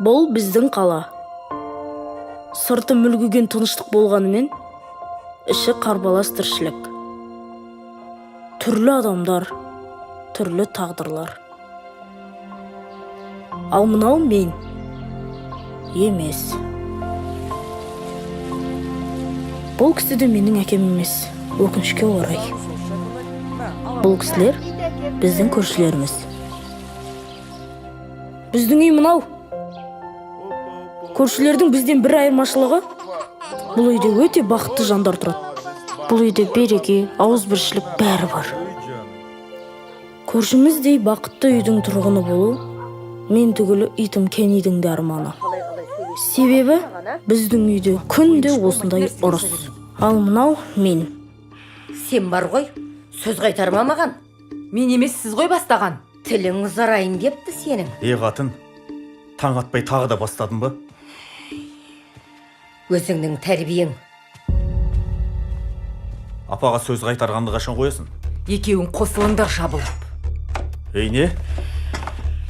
Бұл біздің қала. Сырты мүлгіген тыныштық болғанымен, іші қарбалас тіршілік. Түрлі адамдар, түрлі тағдырлар. Ал мынау мен емес. Бұл кісі де менің әкем емес, өкінішке орай. Бұл кісілер біздің көршілеріміз. Біздің үй мынау. Көршілердің бізден бір айырмашылығы: бұл үйде өте бақытты жандар тұрады. Бұл үйде береке, ауызбіршілік, бәрі бар. Көршіміздей бақытты үйдің тұрғыны болу мен түгілі итім Кеннидің де арманы. Себебі біздің үйде күнде осындай ұрыс. Ал мынау мен. Сен бар ғой, сөз қайтарма маған. Мен емес, сіз ғой бастаған. Тілің ұзарайын депті сенің. Е, қатын, таң атпай тағы да бастадың ба? Өзіңнің тәрбиең. Апаға сөз қайтарғанды қашан қоясың? Екеуің қосылыңдар жабылып. Ей, не?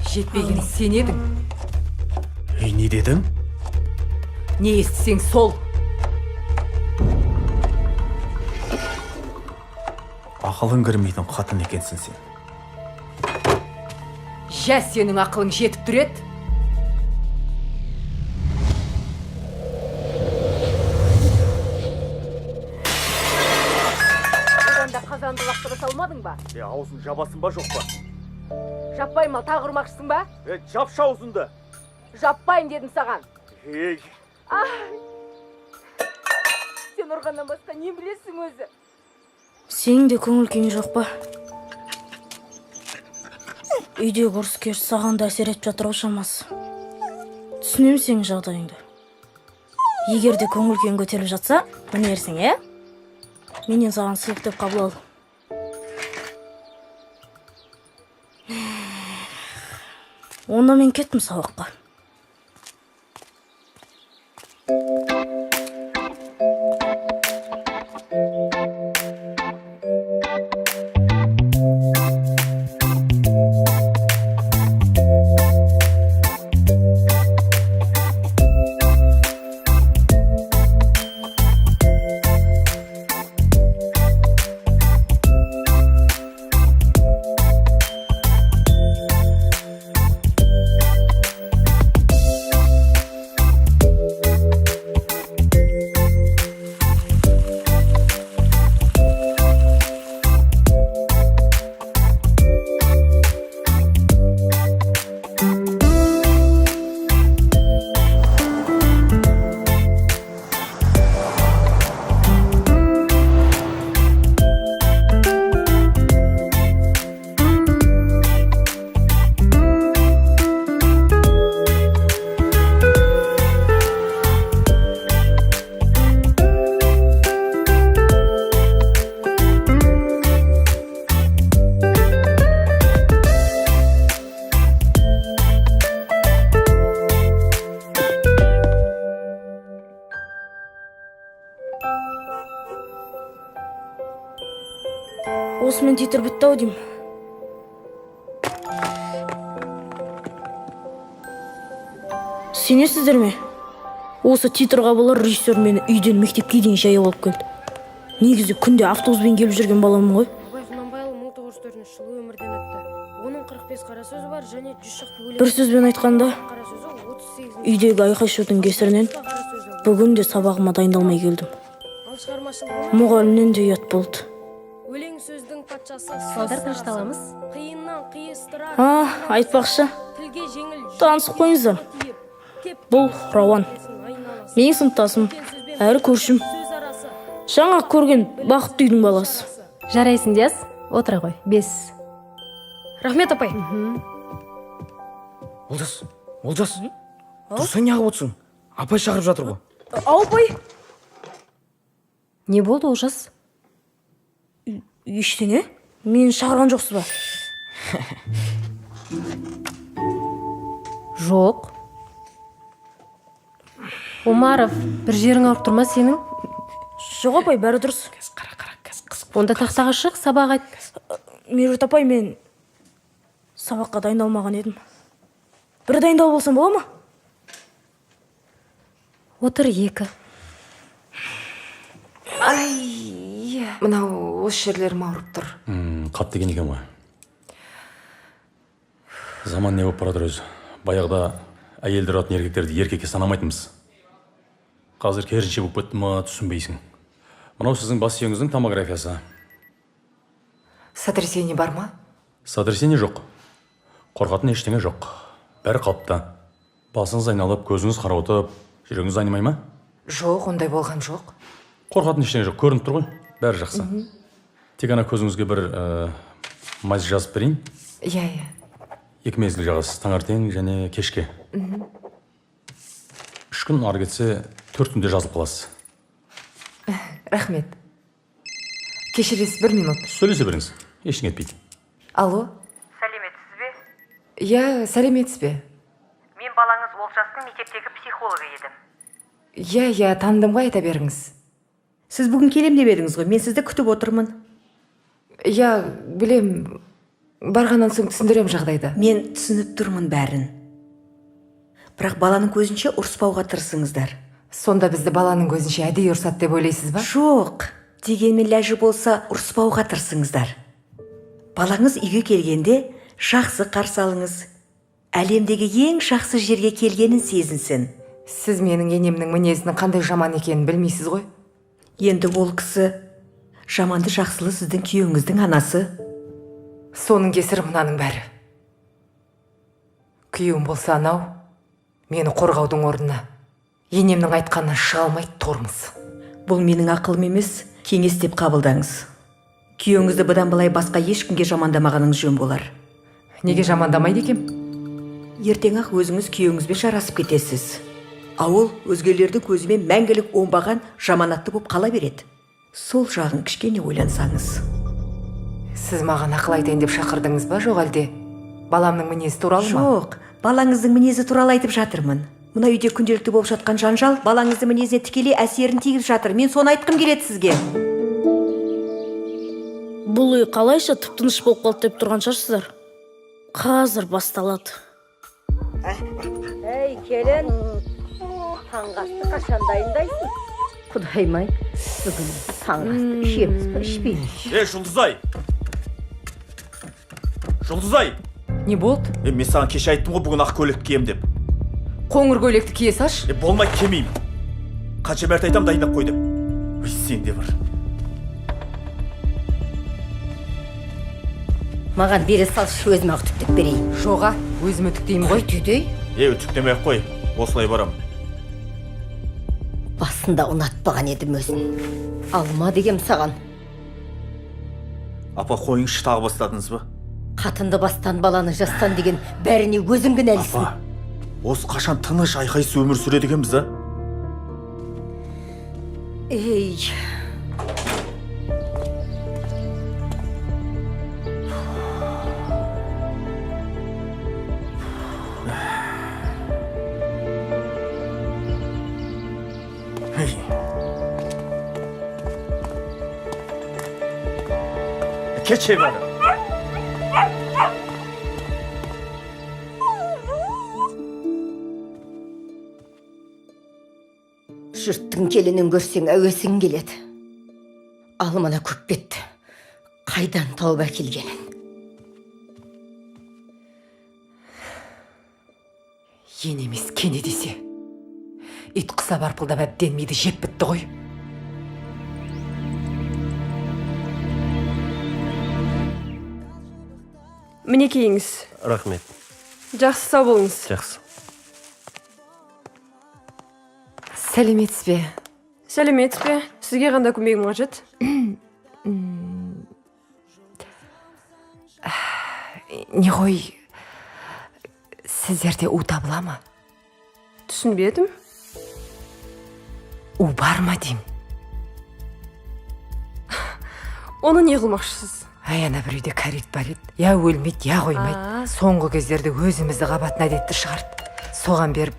Жетпеген сен едің. Ей, не дедің? Не естісең сол. Ақылың кірмейтін қатын екенсің сен. Жә, сенің ақылың жетіп тұр еді. Одан да қазанды лақтыра салмадың ба? Е, аузын жабасың ба, жоқ па? Жаппаймын, ал тағы ұрмақшысың ба? Е, жапшы аузыңды. Жаппаймын дедім саған. Ей! Сен ұрғаннан басқа не білесің өзі? Сенің де көңіл күйің жоқ па? Үйдегі ұрыс керіс саған да әсер етіп жатыр ау шамасы. Түсінемін сенің жағдайыңды. Егер де көңіл күйің көтеріліп жатса, мінерсің, иә? Менен саған сыйлық деп қабыл ал. Онда мен кеттім сабаққа. Осымен титр бітті ау деймін. Сенесіздер ме, осы титрға бола режиссер мені үйден мектепке дейін жаяу алып келді. Негізі күнде автобуспен келіп жүрген баламын ғой. Абай Құнанбайұлы 1904 жылы өмірден өтті. Оның 45 қара сөзі бар және 100 шақты өлең. Бір сөзбен айтқанда, Қара сөзі 38 үйдегі айқай шудың кесірінен қара сөзі. бүгін де сабағыма дайындалмай келдім. Ал шығармашылығына Мұғалімнен де ұят болды. Өлең сөздің патшасы, сөз Балдар, сарасы. тынышталамыз. Қиыннан қиыстырар. А, айтпақшы, Тілге жеңіл, танысып қойыңыздар. тиіп, кеп Бұл Рауан, айналасы. менің сыныптасым әрі көршім. Сөз арасы. Жаңа көрген бақытты үйдің баласы. Жарайсың, Диас, отыра ғой. Бес. Рахмет, апай. Олжас, Олжас, тұрсаң, неғып отырсың? Апай шақырып жатыр ғой. Ау, апай. Не болды, Олжас? Ештеңе. Мені шақырған жоқсыз ба? Жоқ. Омаров, бір жерің ауырып тұр ма сенің? Жоқ, апай, бәрі дұрыс. Онда тақтаға шық, сабақ айт. Меруерт апай, мен сабаққа дайындалмаған едім. Бір дайындалып алсам бола ма? Отыр, 2. Ай, мынау осы жерлерім ауырып тұр. Қатты деген екен ғой. Заман не болып бара жатыр өзі? Баяғыда әйелдер ұратын еркектерді еркекке санамайтынбыз. Қазір керісінше болып кетті ма, түсінбейсің. Мынау сіздің бас сүйегіңіздің томографиясы. Сотрясение бар ма? Сотрясение жоқ. Қорқатын ештеңе жоқ. Бәрі қалыпты. Басыңыз айналып, көзіңіз қарауытып, жүрегіңіз айнымай ма? Жоқ, ондай болған жоқ. Қорқатын ештеңе жоқ, көрініп тұр ғой. Бәрі жақсы. Тек ана көзіңізге бір мазь жазып берейін. Иә, иә. 2 мезгіл жағасыз, таңертең және кешке. 3 күн, ары кетсе 4 күнде жазылып қаласыз. Рахмет. Кешіресіз, 1 минут. Сөйлесе беріңіз, ештеңе етпейді. Алло. Сәлеметсіз бе? Иә, сәлеметсіз бе? Мен балаңыз Олжастың мектептегі психологы едім. Иә, иә, таныдым ғой, айта беріңіз. Сіз бүгін келем деп едіңіз ғой, мен сізді күтіп отырмын. Иә, білем. Барғаннан соң түсіндірем жағдайды. Мен түсініп тұрмын бәрін. Бірақ баланың көзінше ұрыспауға тырысыңыздар. Сонда бізді баланың көзінше әдейі ұрсады деп ойлайсыз ба? Жоқ, дегенмен ләжі болса ұрыспауға тырысыңыздар. Балаңыз үйге келгенде жақсы қарсы алыңыз. Әлемдегі ең жақсы жерге келгенін сезінсін. Сіз менің енемнің мінезінің қандай жаман екенін білмейсіз ғой. Енді ол кісі жаманды жақсылы сіздің күйеуіңіздің анасы. Соның кесірі мынаның бәрі. Күйеуім болса анау, мені қорғаудың орнына енемнің айтқанынан шыға алмай тормыз. Бұл менің ақылым емес, кеңес деп қабылдаңыз. Күйеуіңізді бұдан былай басқа ешкімге жамандамағаныңыз жөн болар. Неге жамандамайды екем? Ертең-ақ өзіңіз күйеуіңізбен жарасып кетесіз. А ол өзгелердің көзімен мәңгілік оңбаған жаманатты болып қала береді. Сол жағын кішкене ойлансаңыз. Сіз маған ақыл айтайын деп шақырдыңыз ба, жоқ әлде баламның мінезі туралы ма? Жоқ, балаңыздың мінезі туралы айтып жатырмын. Мына үйде күнделікті болып жатқан жанжал балаңыздың мінезіне тікелей әсерін тигізіп жатыр. Мен соны айтқым келеді сізге. Бұл үй қалайша тып-тыныш болып қалды деп тұрған шығарсыздар. Қазір басталады. Ей, келін, таңғы асты қашан дайындайсың? Құдайым-ай, бүгін таңғы асты ішеміз бе, ішпейміз? Е, Жұлдызай! Жұлдызай! Не болды? Е, мен саған кеше айттым ғой, бүгін ақ көйлекті кием деп. Қоңыр көйлекті кие салшы. Е, болмайды, кимеймін. Қанша мәрте айтамын дайындап қой деп. Ой, сен де бір. Маған бере салшы, өзім ақ үтіктеп берейін. Жоға, өзім үтіктеймін ғой. Түйдей. Е, үтіктемей ақ қой, осылай барам. Басында ұнатпаған едім өзін. Алма дегем саған. Апа, қойыңызшы, тағы бастадыңыз ба? Қатынды бастан, баланы жастан деген бәріне өзің кінәлісің. Апа, осы қашан тыныш айқайсыз өмір сүреді екенбіз, а? Ей. Кеше бары. Жұрттың келінін көрсең әуесің келеді. Ал мына көкбетті қайдан тауып әкелгенін. Ене емес, кене десе. Ит құсап арпылдап әбден миды жеп бітті ғой. Мінекейіңіз. Рахмет. Жақсы, сау болыңыз. Жақсы. Сәлеметсіз бе? Сәлеметсіз бе? Сізге қандай көмегім қажет? Не ғой, сіздерде у табыла ма? Түсінбедім. У бар ма деймін. Оны не қылмақшысыз? Әй, ана бір үйде кәрі ит бар еді. Я өлмейді, я қоймайды. Соңғы кездерде өзімізді қабатын әдетті шығарды. Соған беріп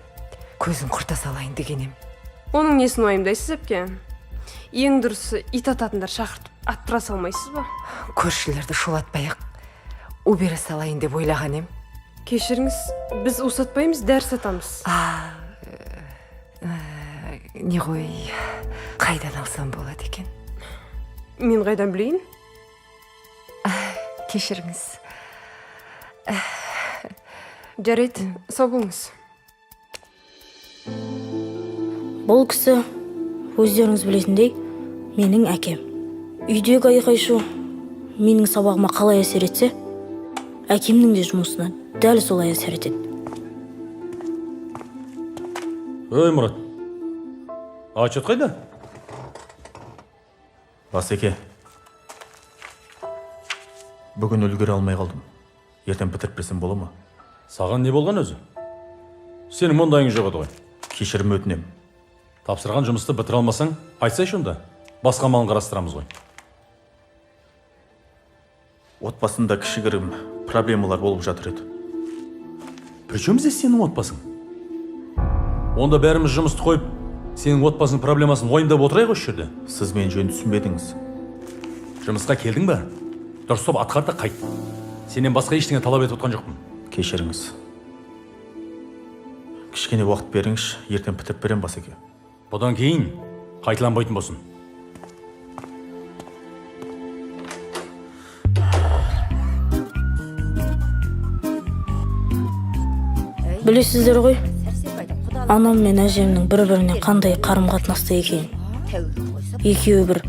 көзін құрта салайын деген ем. Оның несін уайымдайсыз, әпке? Ең дұрысы ит ататындар шақыртып аттыра салмайсыз ба? Көршілерді шулатпай-ақ у бере салайын деп ойлаған ем. Кешіріңіз, біз у сатпаймыз, дәрі сатамыз. Не ғой, қайдан алсам болады екен? Мен қайдан білейін? Кешіріңіз. Жарайды, сау болыңыз. Бұл кісі, өздеріңіз білетіндей, менің әкем. Үйдегі айқай шу менің сабағыма қалай әсер етсе, әкемнің де жұмысына дәл солай әсер етеді. Ей, Мұрат, отчет қайда? Басеке, бүгін үлгере алмай қалдым. Ертең бітіріп берсем бола ма? Саған не болған өзі? Сенің мұндайың жоқ еді ғой. Кешірім өтінем. Тапсырған жұмысты бітіре алмасаң, айтсайшы онда. Басқа амалын қарастырамыз ғой. Отбасында кішігірім проблемалар болып жатыр еді. Причем здесь сенің отбасың? Онда бәріміз жұмысты қойып, сенің отбасының проблемасын уайымдап отырайық осы жерде. Сіз мені жөн түсінбедіңіз. Жұмысқа келдің ба? Дұрыстап атқар да қайт. Сенен басқа ештеңе талап етіп отқан жоқпын. Кешіріңіз. Кішкене уақыт беріңізші, ертең бітіріп берем, басеке. Бұдан кейін қайталанбайтын болсын. Білесіздер ғой, анам мен әжемнің бір-біріне қандай қарым-қатынаста екенін. Екеуі бір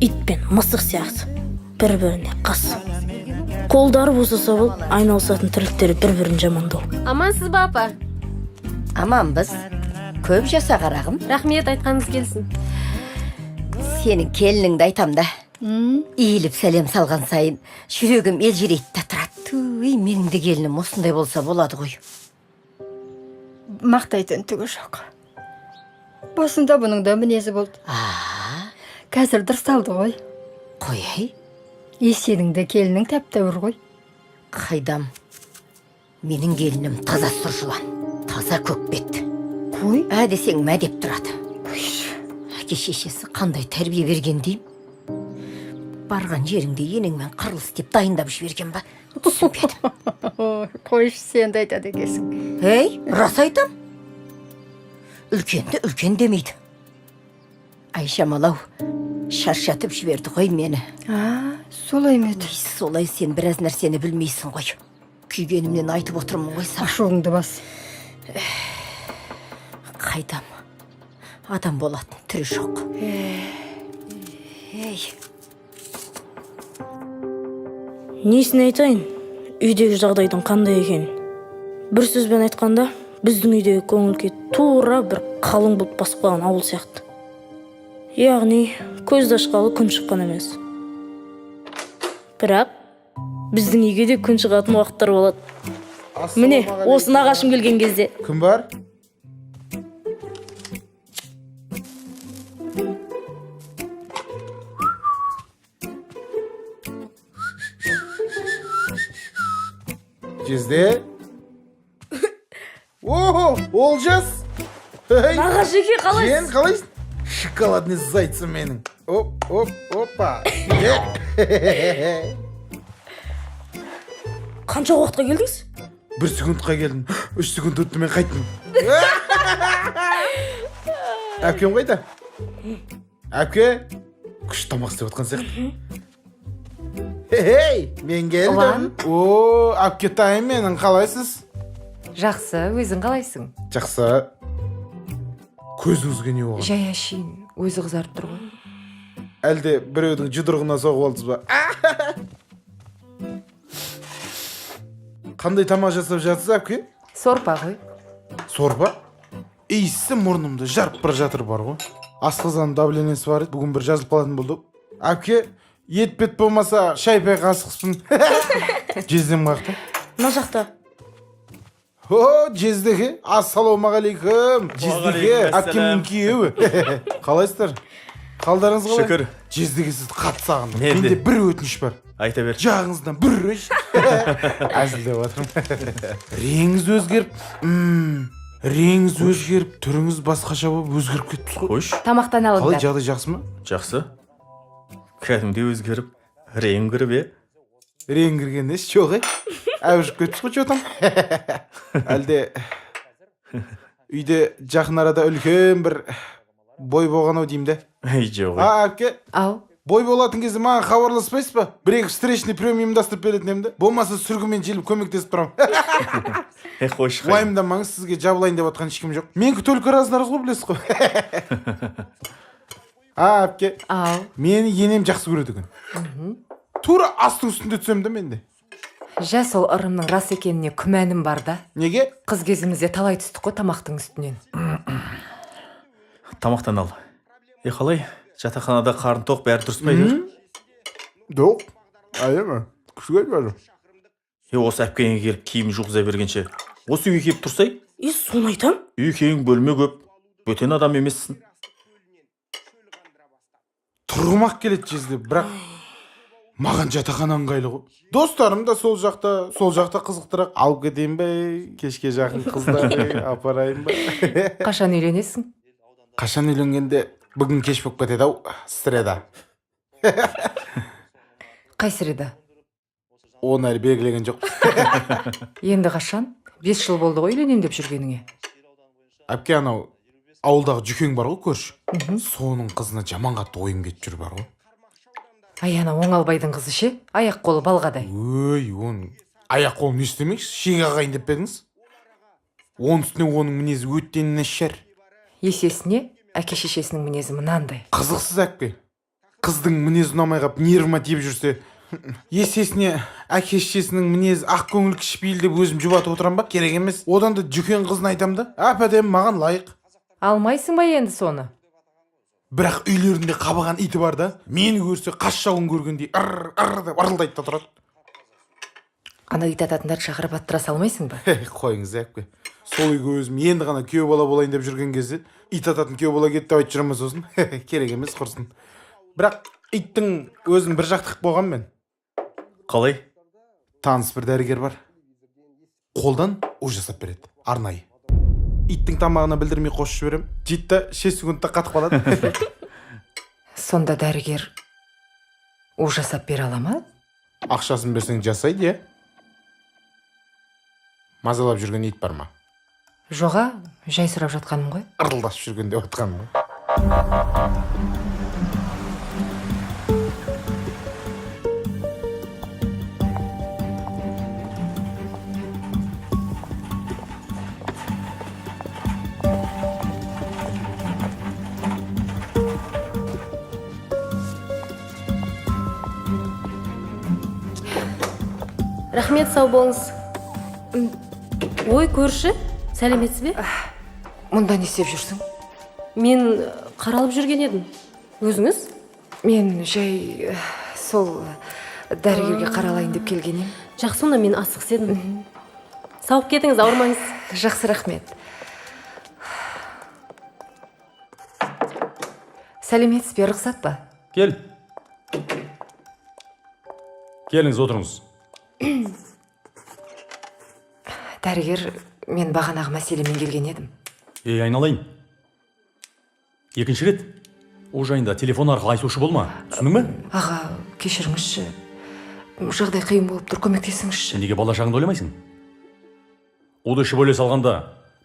ит пен мысық сияқты бір-біріне қас. Қолдары босаса болып, айналысатын тірліктері бір-бірін жамандау. Амансыз ба, апа? Аманбыз. Көп жаса, қарағым. Рахмет, айтқаныңыз келсін. Сенің келініңді айтам да. Иіліп сәлем салған сайын жүрегім елжірейді да тұрады. Туй, менің де келінім осындай болса болады ғой. Мақтайтын түгі жоқ. Басында бұның да мінезі болды. Қазір дұрысталды ғой. Қояй. Сенің де келінің тәп-тәуір ғой. Қайдам. Менің келінім таза сұр жылан, таза көкбет. Қой. Ә десең мә деп тұрады. Әке шешесі қандай тәрбие берген деймін. Барған жеріңде енеңмен қырылыс деп дайындап жіберген ба? Түсінбедім. Қойшы, сен де айтады екенсің. Ей, рас айтам. Үлкенді үлкен демейді. Айшамал-ау, шаршатып жіберді ғой мені. А, солай ма еді? Солай, сен біраз нәрсені білмейсің ғой. Күйгенімнен айтып отырмын ғой саған. Ашуыңды бас. Қайдам. Адам болатын түрі жоқ. Ей. Несін айтайын, үйдегі жағдайдың қандай екенін. Бір сөзбен айтқанда, біздің үйдегі көңіл күй тура бір қалың бұлт басып қалған ауыл сияқты. Яғни, көзді ашқалы күн шыққан емес. Бірақ біздің үйге де күн шығатын уақыттар болады. Міне, осы нағашым келген кезде. Кім бар? Жезде. О, Олжас! Эй! Нағашеке, қалайсыз? Жиен, қалайсың? Шоколадный зайцым менің. Оп, оп, опа. Қанша уақытқа келдіңіз? 1 секундқа келдім. 3 секунд өтті, мен қайттым. Әпкем қайда? Әпке, күшті тамақ істеп жатқан сияқты. Хей, мен келдім. О, әпкетайым менің, қалайсыз? Жақсы, өзің қалайсың? Жақсы. Көзіңізге не болған? Жай әшейін, өзі қызарып тұр ғой. Әлде біреудің жұдырығына соғып алдыңыз ба? Қандай тамақ жасап жатсыз, әпке? Сорпа ғой. Сорпа? Иісі мұрнымды жарып бара жатыр бар ғой. Асқазан давлениесі бар еді, бүгін бір жазылып қалатын болды. Әпке, ет бет болмаса шай пай қасықпын. Жездем қақты. Мына жақта. О, жездеке, ассалаумағалейкум. Жездеке, әпкемнің күйеуі. Қалайсыздар? Қалдарыңыз қалай? Шүкір. Жездеке, сізді қатты сағындым. Мен де. Менде бір өтініш бар. Айта бер. Жағыңыздан бір өш. Әзілдеп жатырмын. Реңіңіз өзгеріп, реңіңіз өзгеріп, түріңіз басқаша болып өзгеріп кеттіңіз ғой. Қойшы. Тамақтан Қалай, алыңдар. жағдай жақсы ма? Жақсы. Кәдімгідей өзгеріп, рең кіріп, е? Рең кірген несі жоқ, е? Әбжіп кеттіңіз ғой, че там? Әлде үйде жақын арада үлкен бір Бой болған ау деймін де. Ей, жоқ. А, әпке. Ау. Бой болатын кезде маған хабарласпайсыз ба? Бір екі встречный прием ұйымдастырып беретін едім де. Болмаса сүргімен желіп көмектесіп тұрамын. Ей, қойшы. Уайымдамаңыз, сізге жабылайын деп отқан ешкім жоқ. Менікі только раз на раз ғой, білесіз ғой. А, әпке. Ау. Мені енем жақсы көреді екен. Тура астың үстінде түсемін да мен де. Жә, сол ырымның рас екеніне күмәнім бар да. Неге? Қыз кезімізде талай түстік қой тамақтың үстінен. Тамақтан ал. Е, қалай? Жатақханада қарын тоқ, бәрі дұрыс па әйтеуір? Жоқ. Әдемі. Күшті айтпады. Е, осы әпкеңе келіп киім жуғыза бергенше, осы үйге келіп тұрсай? Е, соны айтам. Үй кең, бөлме көп. Бөтен адам емессің. Тұрғым ақ келеді жезде, бірақ маған жатақхана ыңғайлы ғой. Достарым да сол жақта, сол жақта қызықтырақ. Алып кетейін бе, кешке жақын қыздарды апарайын ба? Қашан үйленесің? Қашан үйленгенде бүгін кеш болып кетеді ау, среда. Қай среда? Оны әлі белгілеген жоқпыз. Енді қашан? 5 жыл болды ғой үйленем деп жүргеніңе. Әпке, анау ауылдағы Жүкең бар ғой, көрші. Соның қызына жаман қатты ойым кетіп жүр бар ғой. Ай, ана Оңалбайдың қызы ше? Аяқ қолы балғадай. Өй, оның аяқ қолын не істемекші? Шеге ағайын деп пе едіңіз? Оның үстіне оның мінезі өте нашар. Есесіне әке шешесінің мінезі мынандай. Қызықсыз, әпке. Қыздың мінезі ұнамай қалып нервыма тиіп жүрсе, есесіне әке шешесінің мінезі ақ көңіл кішіпейіл деп өзім жұбатып отырамын ба? Керек емес. Одан да Жүкен қызын айтам да. Әп әдемі, маған лайық. Алмайсың ба енді соны? Бірақ үйлерінде қабаған иті бар да, мені көрсе қас жауын көргендей ыр ыр деп ырылдайды да тұрады. Ана ит ататындарды шақырып аттыра салмайсың ба? Қойыңыз, әпке. Сол үйге өзім енді ғана күйеу бала болайын деп жүрген кезде ит ататын күйеу бала кетті деп айтып жүремін сосын. Керек емес, құрсын. Бірақ иттің өзін бір жақтық болған мен. Қалай? Таныс бір дәрігер бар. Қолдан у жасап береді, арнайы. Иттің тамағына білдірмей қосып жіберем. Жейді да 6 секундта қатып қалады. Сонда дәрігер у жасап бере ала ма? Ақшасын берсең жасайды, иә. Мазалап жүрген ит бар ма? Жоға, жай сұрап жатқаным ғой. Ырылдасып жүрген деп жатқаным ғой. Рахмет, сау болыңыз. Ой, көрші, сәлеметсіз бе? Мұнда не істеп жүрсің? Мен қаралып жүрген едім. Өзіңіз? Мен жай сол дәрігерге қаралайын деп келген едім. Жақсы, онда мен асығыс едім. Сауып кетіңіз, ауырмаңыз. Жақсы, рахмет. Сәлеметсіз бе, рұқсат па? Кел. Келіңіз, отырыңыз. Дәрігер, мен бағанағы мәселемен келген едім. Ей, айналайын. Екінші рет ол жайында телефон арқылы айтушы болма. Түсіндің бе? Аға, кешіріңізші. Жағдай қиын болып тұр, көмектесіңізші. Сен неге бала шағыңды ойламайсың? Уды ішіп өле салғанда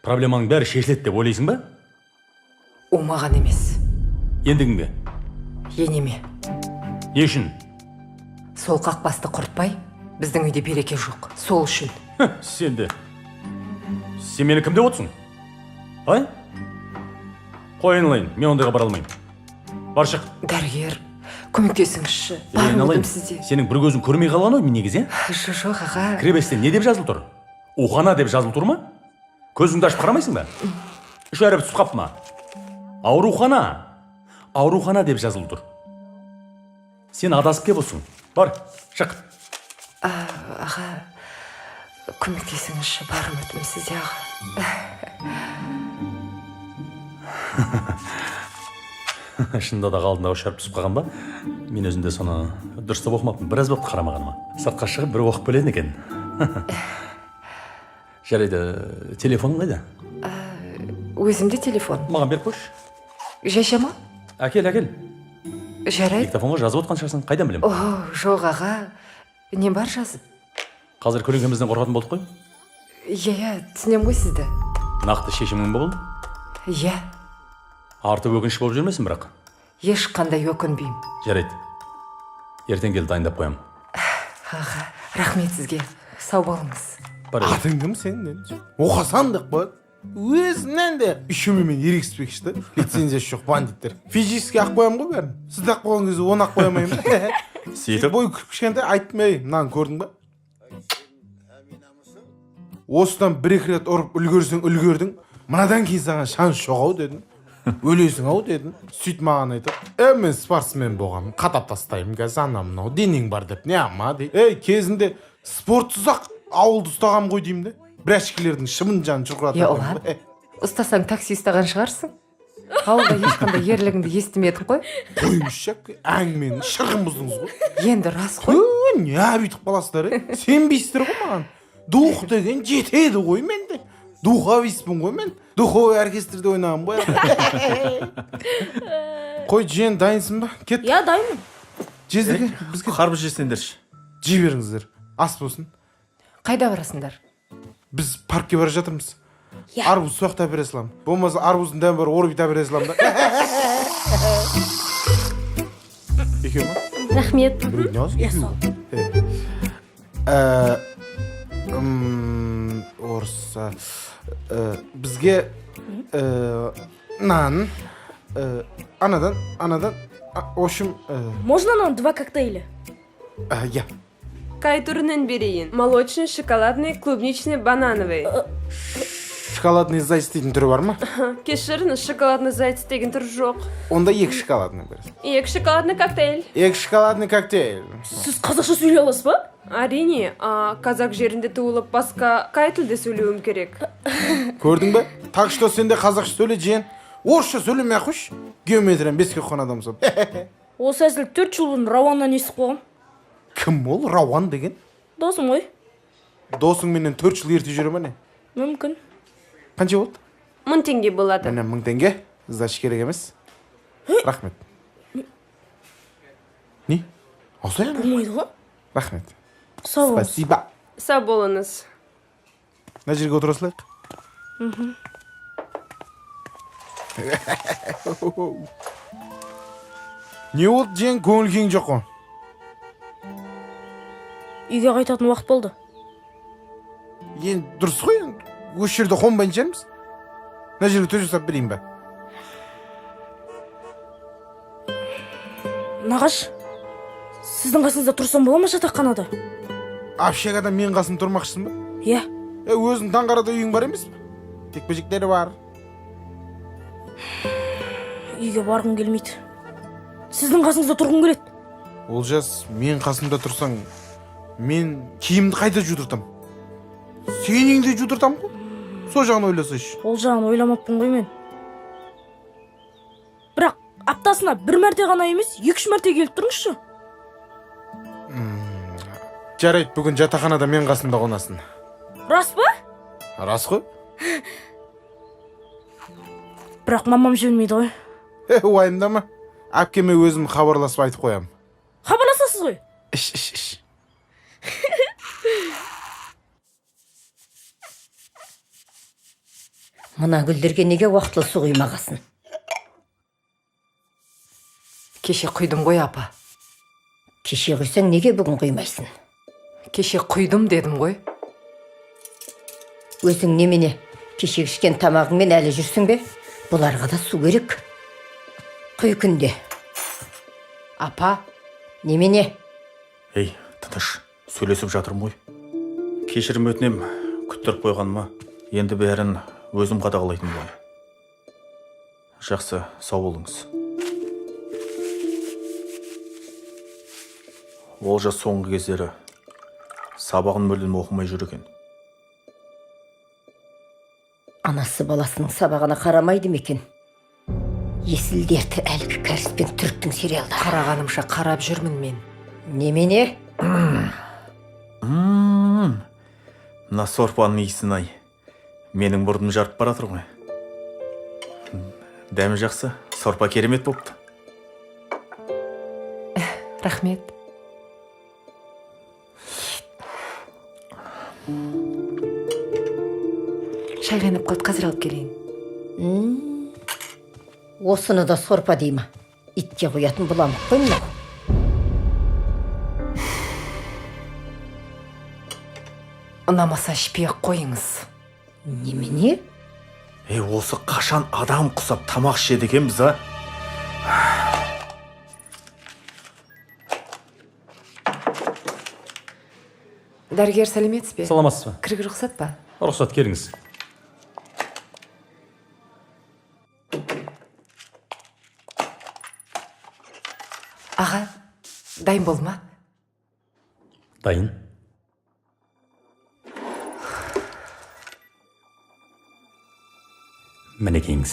проблеманың бәрі шешіледі деп ойлайсың ба? О, маған емес. Енді кімге? Енеме. Не үшін? Сол қақбасты құртпай, біздің үйде береке жоқ. Сол үшін. Сен де. Сен мені кім деп отырсың? Ай? Қой айналайын, мен ондайға бара алмаймын. Бар, шық. Дәрігер, көмектесіңізші. Ей, Бар айналайын, үмітім сізде. Сенің бір көзің көрмей қалған ғой негізі, ә? Жоқ, аға. Кіреберісте не деп жазылып тұр? Ухана деп жазылып тұр ма? Көзіңді ашып қарамайсың ба? 3 әріп түсіп қапты ма? Аурухана. Аурухана деп жазылып тұр. Сен адасып келіп отырсың. Бар, шық. Аға, көмектесіңізші, бар үмітім сізде, аға. Шынында да алдында үш әріп түсіп қалған ба? Мен өзім де соны дұрыстап оқымаппын. Біраз болыпты қарамағаныма. Сыртқа шығып бір оқып келетін екен. Жарайды, телефоның қайда? Өзімде телефон. Маған беріп қойшы. Жайша ма? Әкел, әкел. Жарайды. Диктофонға жазып отқан шығарсың, қайдан білемін? О, жоқ, аға. Не бар жазып? Қазір көлеңкемізден қорқатын болдық қой. Иә, иә, түсінемін ғой сізді. Нақты шешімің ба бұл? Иә. Арты өкініш болып жүрмесін бірақ. Ешқандай өкінбеймін. Жарайды. Ертең кел, дайындап қоямын. Аға, рахмет сізге. Сау болыңыз. Бар. Атың кім сенің? Оқасан деп қояды. Өзінен де еще менімен ерегіспекші да. Лицензиясы жоқ бандиттер. Физически ақ қоямын ғой бәрін. Сізді ақ қойған кезде оны ақ қоя алмаймын. Сөйтіп Бой кішкентай айттым, ей, мынаны көрдің ба? Осыдан бір екі рет ұрып үлгерсең үлгердің, мынадан кейін саған шанс жоқ ау дедім. Өлесің ау дедім. Сөйтіп маған айтады, мен спортсмен болғанмын, қадап тастаймын қазір, анау мынау денең бар деп не ама дейді. Ей, кезінде спортсыз ақ ауылды ұстағанмын ғой деймін де. Брячкілердің шыбын жанын шұрқыратып. Е, Ұлан, ұстасаң такси ұстаған шығарсың. Ауылда ешқандай ерлігіңді естімедік қой. Қойыңызшы, әпке, әңгіменің шырқын бұздыңыз ғой. Енді рас қой. Не бүйтіп қаласыздар, е? Сенбейсіздер ғой маған. Дух деген жетеді ғой менде. Духовистпін ғой мен. Духовой оркестрде ойнағанмын ғой. Қой, жиен, дайынсың ба? Кет. Иә, дайынмын. Жездеке, бізге қарбыз жесеңдерші. Жей беріңіздер. Ас болсын. Қайда барасыңдар? Біз паркке бара жатырмыз. Иә. Арбуз соқты әпере саламын. Болмаса арбуздың дәмі бар орбит әпере саламын да. Екеу ма? Рахмет. Біреу не Иә, сол. Орысша. Бізге нан, анадан, анадан, в общем, Можно нам два коктейля? Иә. Қай түрінен берейін? Молочный, шоколадный, клубничный, банановый. Шоколадный заяц дейтін түрі бар ма? Кешіріңіз, шоколадный заяц деген түр жоқ. Онда екі шоколадный бересің. Екі шоколадный коктейль. Екі шоколадный коктейль. Сіз қазақша сөйлей аласыз ба? Әрине, қазақ жерінде туылып, басқа қай тілде сөйлеуім керек? Көрдің бе? Так что сен де қазақша сөйле, жиен. Орысша сөйлемей ақ қойшы. Геометрияны беске оқыған адамсың. Осы әзіл 4 жыл бұрын Рауаннан естіп қойғам. Кім ол Рауан деген? Досым ғой. Досыңменен 4 жыл ерте жүре ме не? Мүмкін. Қанша болды? 1000 теңге болады. Міне 1000 теңге. Сдача керек емес. Рахмет. Не? Осылай ма? Болмайды ғой. Рахмет. Сау болыңыз. Спасибо. Сау болыңыз. Мына жерге отыра салайық. Не болды, жиен, көңіл күйің жоқ қой? Үйге қайтатын уақыт болды. Енді дұрыс қой, енді осы жерде қонбайтын шығармыз. Мына жерге төсек салып берейін ба? Нағаш, сіздің қасыңызда тұрсам бола ма жатақханада? Общагада мен қасымда тұрмақшысың ба? Иә. Өзің Таңқарада үйің бар емес пе? Текпе-жектері бар. Үйге барғым келмейді. Сіздің қасыңызда тұрғым келеді. Олжас, мен қасымда тұрсаң, мен киімді қайта жудыртам. Сен үйіңде жудыртам ғой. Сол жағын ойласайшы. Ол жағын ойламаппын ғой мен. Бірақ аптасына бір мәрте ғана емес, 2-3 мәрте келіп тұрыңызшы. Жарайды, бүгін жатақханада мен қасымда қонасың. Рас па? Рас қой. Бірақ мамам жібермейді ғой. Уайымдама. Әпкеме өзім хабарласып айтып қоямын. Хабарласасыз ғой? Іш, іш, іш. Мына гүлдерге неге уақытылы су құймағасын? Кеше құйдым ғой, апа. Кеше құйсаң неге бүгін құймайсың? Кеше құйдым дедім ғой. Өзің немене, кеше ішкен тамағыңмен әлі жүрсің бе? Бұларға да су керек. Құй күнде. Апа. Немене? Ей, тыныш, сөйлесіп жатырмын ғой. Кешірім өтінем, күттіріп қойғаныма. Енді бәрін өзім қадағалайтын боламын. Жақсы, сау болыңыз. Олжас соңғы кездері сабағын мүлдем оқымай жүр екен. Анасы баласының сабағына қарамайды ма екен? Есіл дерті әлгі кәріс пен түріктің сериалдары. Қарағанымша қарап жүрмін мен. Немене? Мына сорпаның иісін ай. Менің мұрным жарып бара жатыр ғой. Дәмі жақсы, сорпа керемет болыпты. Рахмет. Шай қайнап қалды, қазір алып келейін. Осыны да сорпа дей ма? Итке құятын бұламық қой мынау. Ұнамаса ішпей ақ қойыңыз. Немене? Ей, осы қашан адам құсап тамақ ішеді екенбіз, а? Дәрігер, сәлеметсіз бе? Саламатсыз ба? Кіруге рұқсат па? Рұқсат, келіңіз. Аға, дайын болды ма? Дайын. Мінекейіңіз.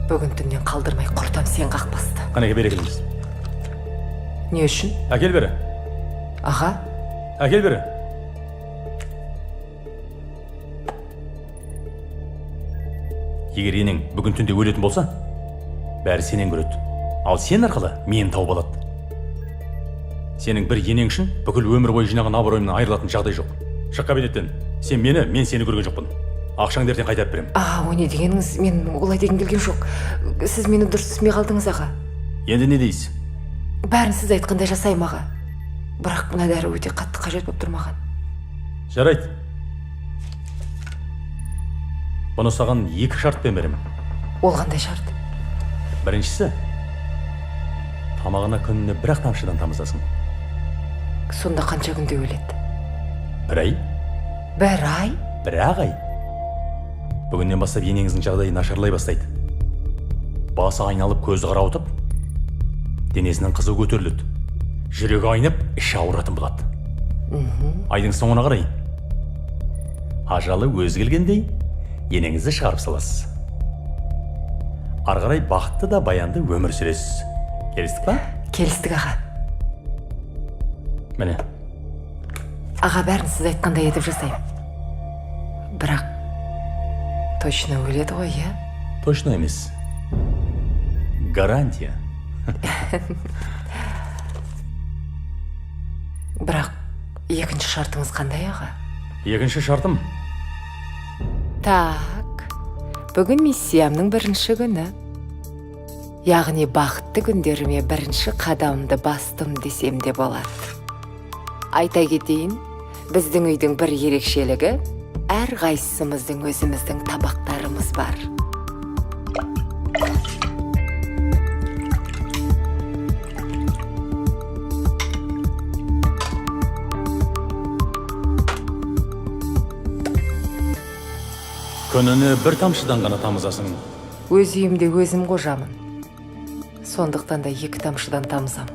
Бүгін түннен қалдырмай құртам сен қақпасты. Қанеке, бері келіңіз. Не үшін? Әкел бері. Аға. Әкел бері. Егер енең бүгін түнде өлетін болса, бәрі сенен көреді. Ал сен арқылы мені тауып алады. Сенің бір енең үшін бүкіл өмір бойы жинаған абыройымнан айырылатын жағдай жоқ. Шық кабинеттен. Сен мені, мен сені көрген жоқпын. Ақшаңды ертең қайтарып беремін. Аға, о не дегеніңіз? Мен олай дегім келген жоқ. Сіз мені дұрыс түсінбей қалдыңыз, аға. Енді не дейсіз? Бәрін сіз айтқандай жасаймын, аға. Бірақ мына дәрі өте қатты қажет болып тұр маған. Жарайды. Бұны саған екі шартпен беремін. Ол қандай шарт? Біріншісі, тамағына күніне бір-ақ тамшыдан тамызасың. Сонда қанша күнде өледі? Бір ай. Бір ай? Бір-ақ ай. Бүгіннен бастап енеңіздің жағдайы нашарлай бастайды. Басы айналып, көзі қарауытып, денесінің қызуы көтеріледі. Жүрегі айнып, іші ауыратын болады. Айдың соңына қарай ажалы өзі келгендей енеңізді шығарып саласыз. Ары қарай бақытты да баянды өмір сүресіз. Келістік па? Келістік, аға. Міне. Аға, бәрін сіз айтқандай етіп жасаймын. Бірақ точно өледі ғой, иә? Точно емес. Гарантия. Бірақ екінші шартыңыз қандай, аға? Екінші шартым? Так, бүгін миссиямның бірінші күні. Яғни бақытты күндеріме бірінші қадамымды бастым десем де болады. Айта кетейін, біздің үйдің бір ерекшелігі, әрқайсымыздың өзіміздің табақтарымыз бар. Күніне бір тамшыдан ғана тамызасың. Өз үйімде өзім қожамын. Сондықтан да екі тамшыдан тамызам.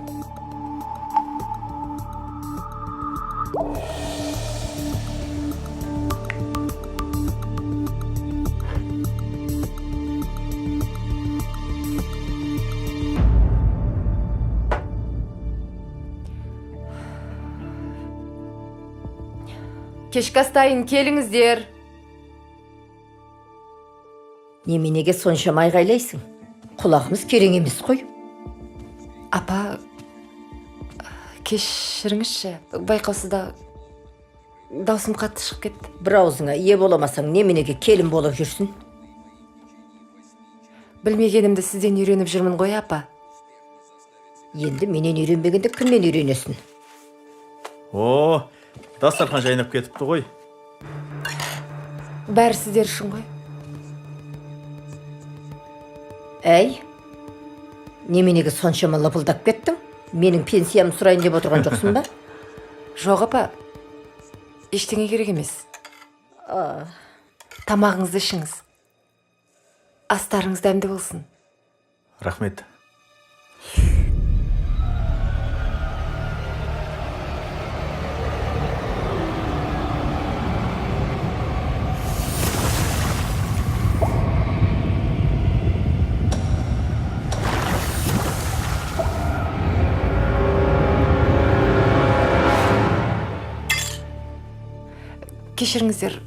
Кешкі астайын, келіңіздер. Неменеге соншама айғайлайсың? Құлағымыз керең емес қой. Апа, кешіріңізші, байқаусызда даусым қатты шығып кетті. Бір аузыңа ие боламасаң, неменеге келін болып жүрсің? Білмегенімді сізден үйреніп жүрмін ғой, апа. Енді менен үйренбегенде кімнен үйренесің? О, дастархан жайнап кетіпті ғой. Бәрі сіздер үшін ғой. Әй, неменеге соншама лыпылдап кеттің? Менің пенсиямды сұрайын деп отырған жоқсың ба? Жоқ, апа, ештеңе керек емес. Тамағыңызды ішіңіз. Астарыңыз дәмді болсын. Рахмет. Кешіріңіздер.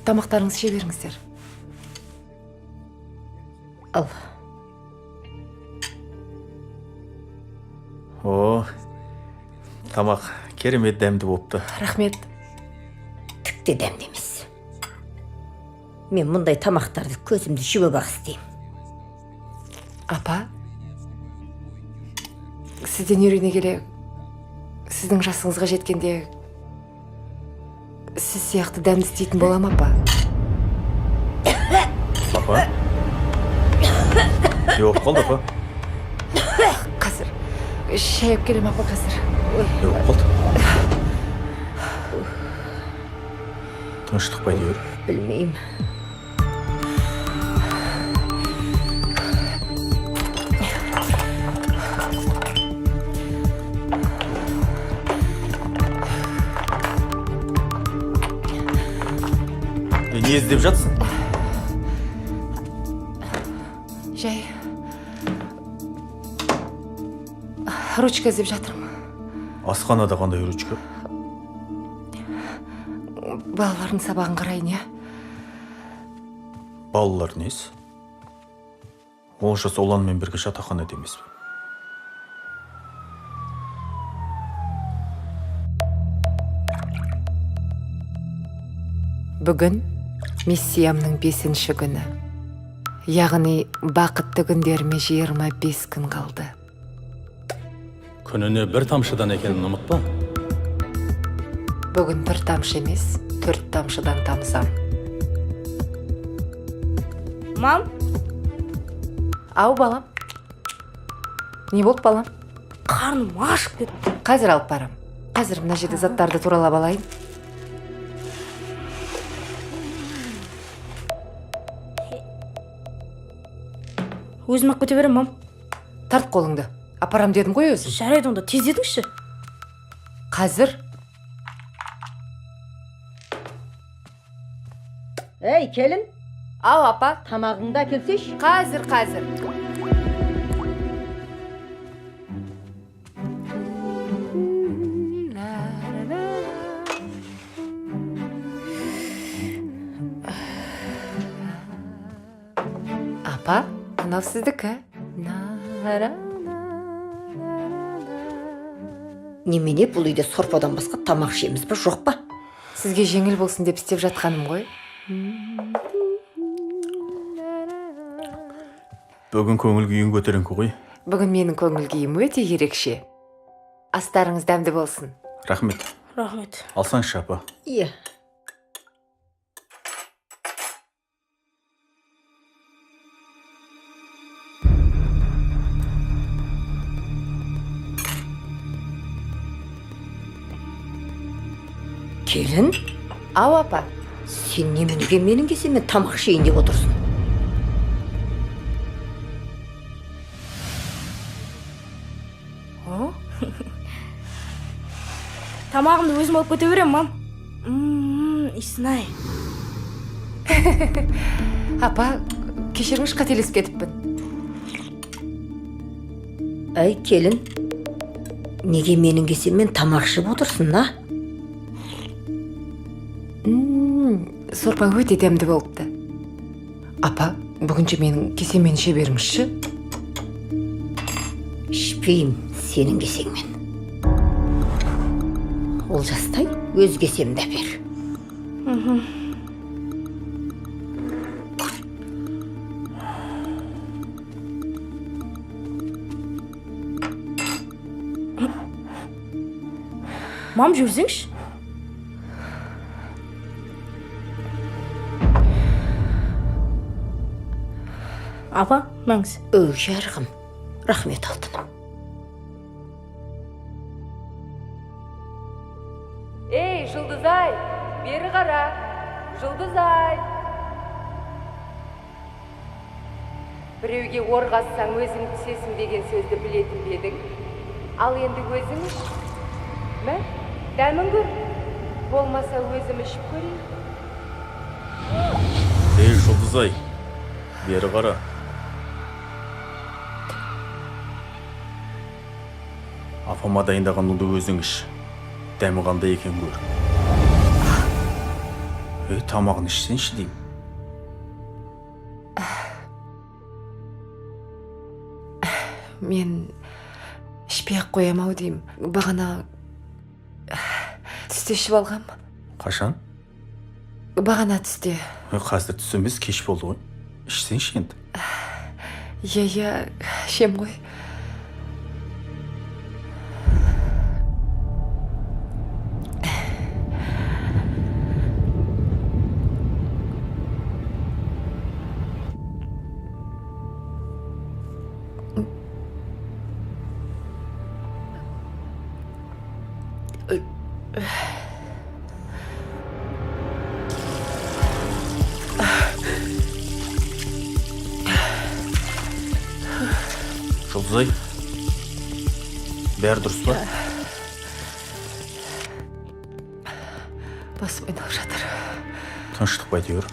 Тамақтарыңызды іше беріңіздер. Ал. О, тамақ керемет дәмді болыпты. Рахмет. Түк те дәмді емес. Мен мұндай тамақтарды көзімді жұмып ақ істеймін. Апа, сізден үйрене келе, сіздің жасыңызға жеткенде сіз сияқты дәмді істейтін болам, апа. Апа, не болып қалды, апа? Қазір шай алып келемін, апа, қазір. Не болып қалды? Тыныштық па әйтеуір? Білмеймін. Не іздеп жатсың? Жай ручка іздеп жатырмын. Асханада қандай ручка? Балалардың сабағын қарайын, иә. Балалар несі? Олжас Ұланмен бірге жатақханада емес пе? Бүгін миссиямның 5-ші күні. Яғни бақытты күндеріме 25 күн қалды. Күніне бір тамшыдан екенін ұмытпа. Бүгін бір тамшы емес, 4 тамшыдан тамызам. Мам? Ау, балам. Не болды, балам? Қарным ашып кетті. Қазір алып барам. Қазір мына жерде заттарды туралап алайын. Өзім ақ кете беремін, мам. Тарт қолыңды. Апарам дедім ғой өзім. Жарайды, онда тездетіңізші. Қазір. Ей, келін. Ау, апа. Тамағыңды әкелсейші. Қазір, қазір. Апа, мынау сіздікі. Немене, бұл үйде сорпадан басқа тамақ ішеміз бе, жоқ па? Сізге жеңіл болсын деп істеп жатқаным ғой. Бүгін көңіл күйің көтеріңкі ғой. Бүгін менің көңіл күйім өте ерекше. Астарыңыз дәмді болсын. Рахмет. Рахмет. Алсаңшы, апа. Иә. Келін? Ау, апа. Сен неменеге менің кесеммен тамақ ішейін деп отырсың? Тамағымды өзім алып кете беремін, мам. Иісін-ай. Апа, кешіріңізші, қателесіп кетіппін. Әй, келін, неге менің кесеммен тамақ ішіп отырсың, а? Сорпа өте дәмді болыпты. Апа, бүгінше менің кесеммен іше беріңізші. Ішпеймін сенің кесеңмен. Олжастай, өз кесемді әпер. Мам, жүрсеңші. Апа, мәңіз. Өй, жарығым. Рахмет, алтыным. Ей, Жұлдызай, бері қара. Жұлдызай. Біреуге ор қазсаң өзің түсесің деген сөзді білетін бе едің? Ал енді өзің іш. Мә, дәмін көр. Болмаса өзім ішіп көрейін. Ей, Жұлдызай, бері қара. Апама дайындаған нуды өзің іш. Дәмі қандай екен көр. Ей, тамағын ішсеңші деймін. Мен ішпей ақ қоям ау деймін. Бағана түсте ішіп алғам. Қашан? Бағана түсте. Қазір түс емес, кеш болды ғой. Ішсеңші енді. Иә, иә, ішем ғой. Жұлдызай, бәрі дұрыс па? Басым айналып жатыр. Тыныштық па әйтеуір?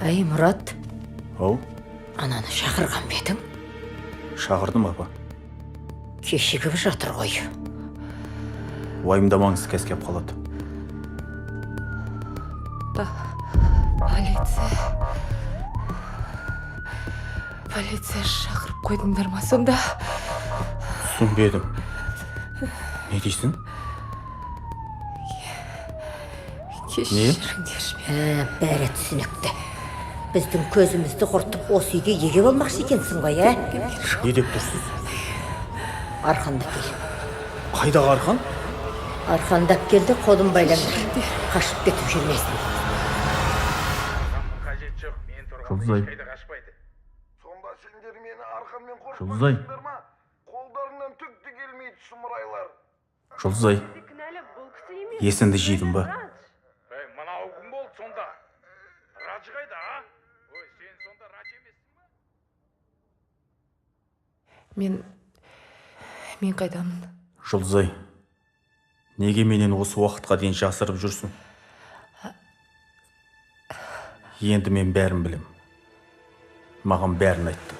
Әй, Мұрат. Ау. Ананы шақырған ба едің? Шақырдым, апа. Кешігіп жатыр ғой. Уайымдамаңыз, қазір келіп қалады. Полиция. Полиция шақырып қойдыңдар ма сонда? Түсінбедім. Не дейсің? Кешіріңдерші мені. Бәрі түсінікті. Біздің көзімізді құртып, осы үйге еге болмақшы екенсің ғой, ә? Не деп тұрсыз? Арқандап кел. Қайдағы арқан? Арқандап келді, қолын байлаңдар. Қашып кетіп жүрмесін. Жұлдызай. Жұлдызай. Жұлдызай. Есіңді жидың ба? Мынау кім болды сонда? Раджы қайда, а? Ой, сен сонда Радж емессің ба? Мен қайдамын? Жұлдызай, неге менен осы уақытқа дейін жасырып жүрсің? Енді мен бәрін білем. Маған бәрін айтты.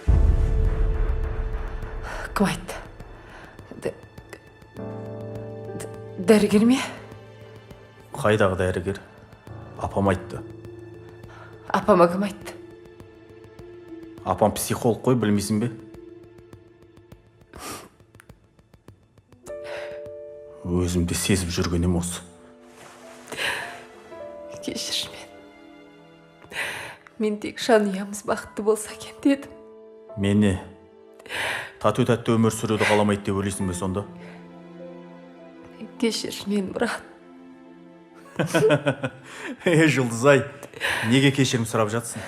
Кім айтты? Дәрігер ме? Қайдағы дәрігер? Апам айтты. Апама кім айтты? Апам психолог қой, білмейсің бе? Өзім де сезіп жүргенім осы. Кешірші мен. Мен тек жанұямыз бақытты болса екен дедім. Мен не? Тату тәтті өмір сүруді қаламайды деп ойлайсың бе сонда? Кешірші мен, Мұрат. Жұлдызай, неге кешірім сұрап жатсың?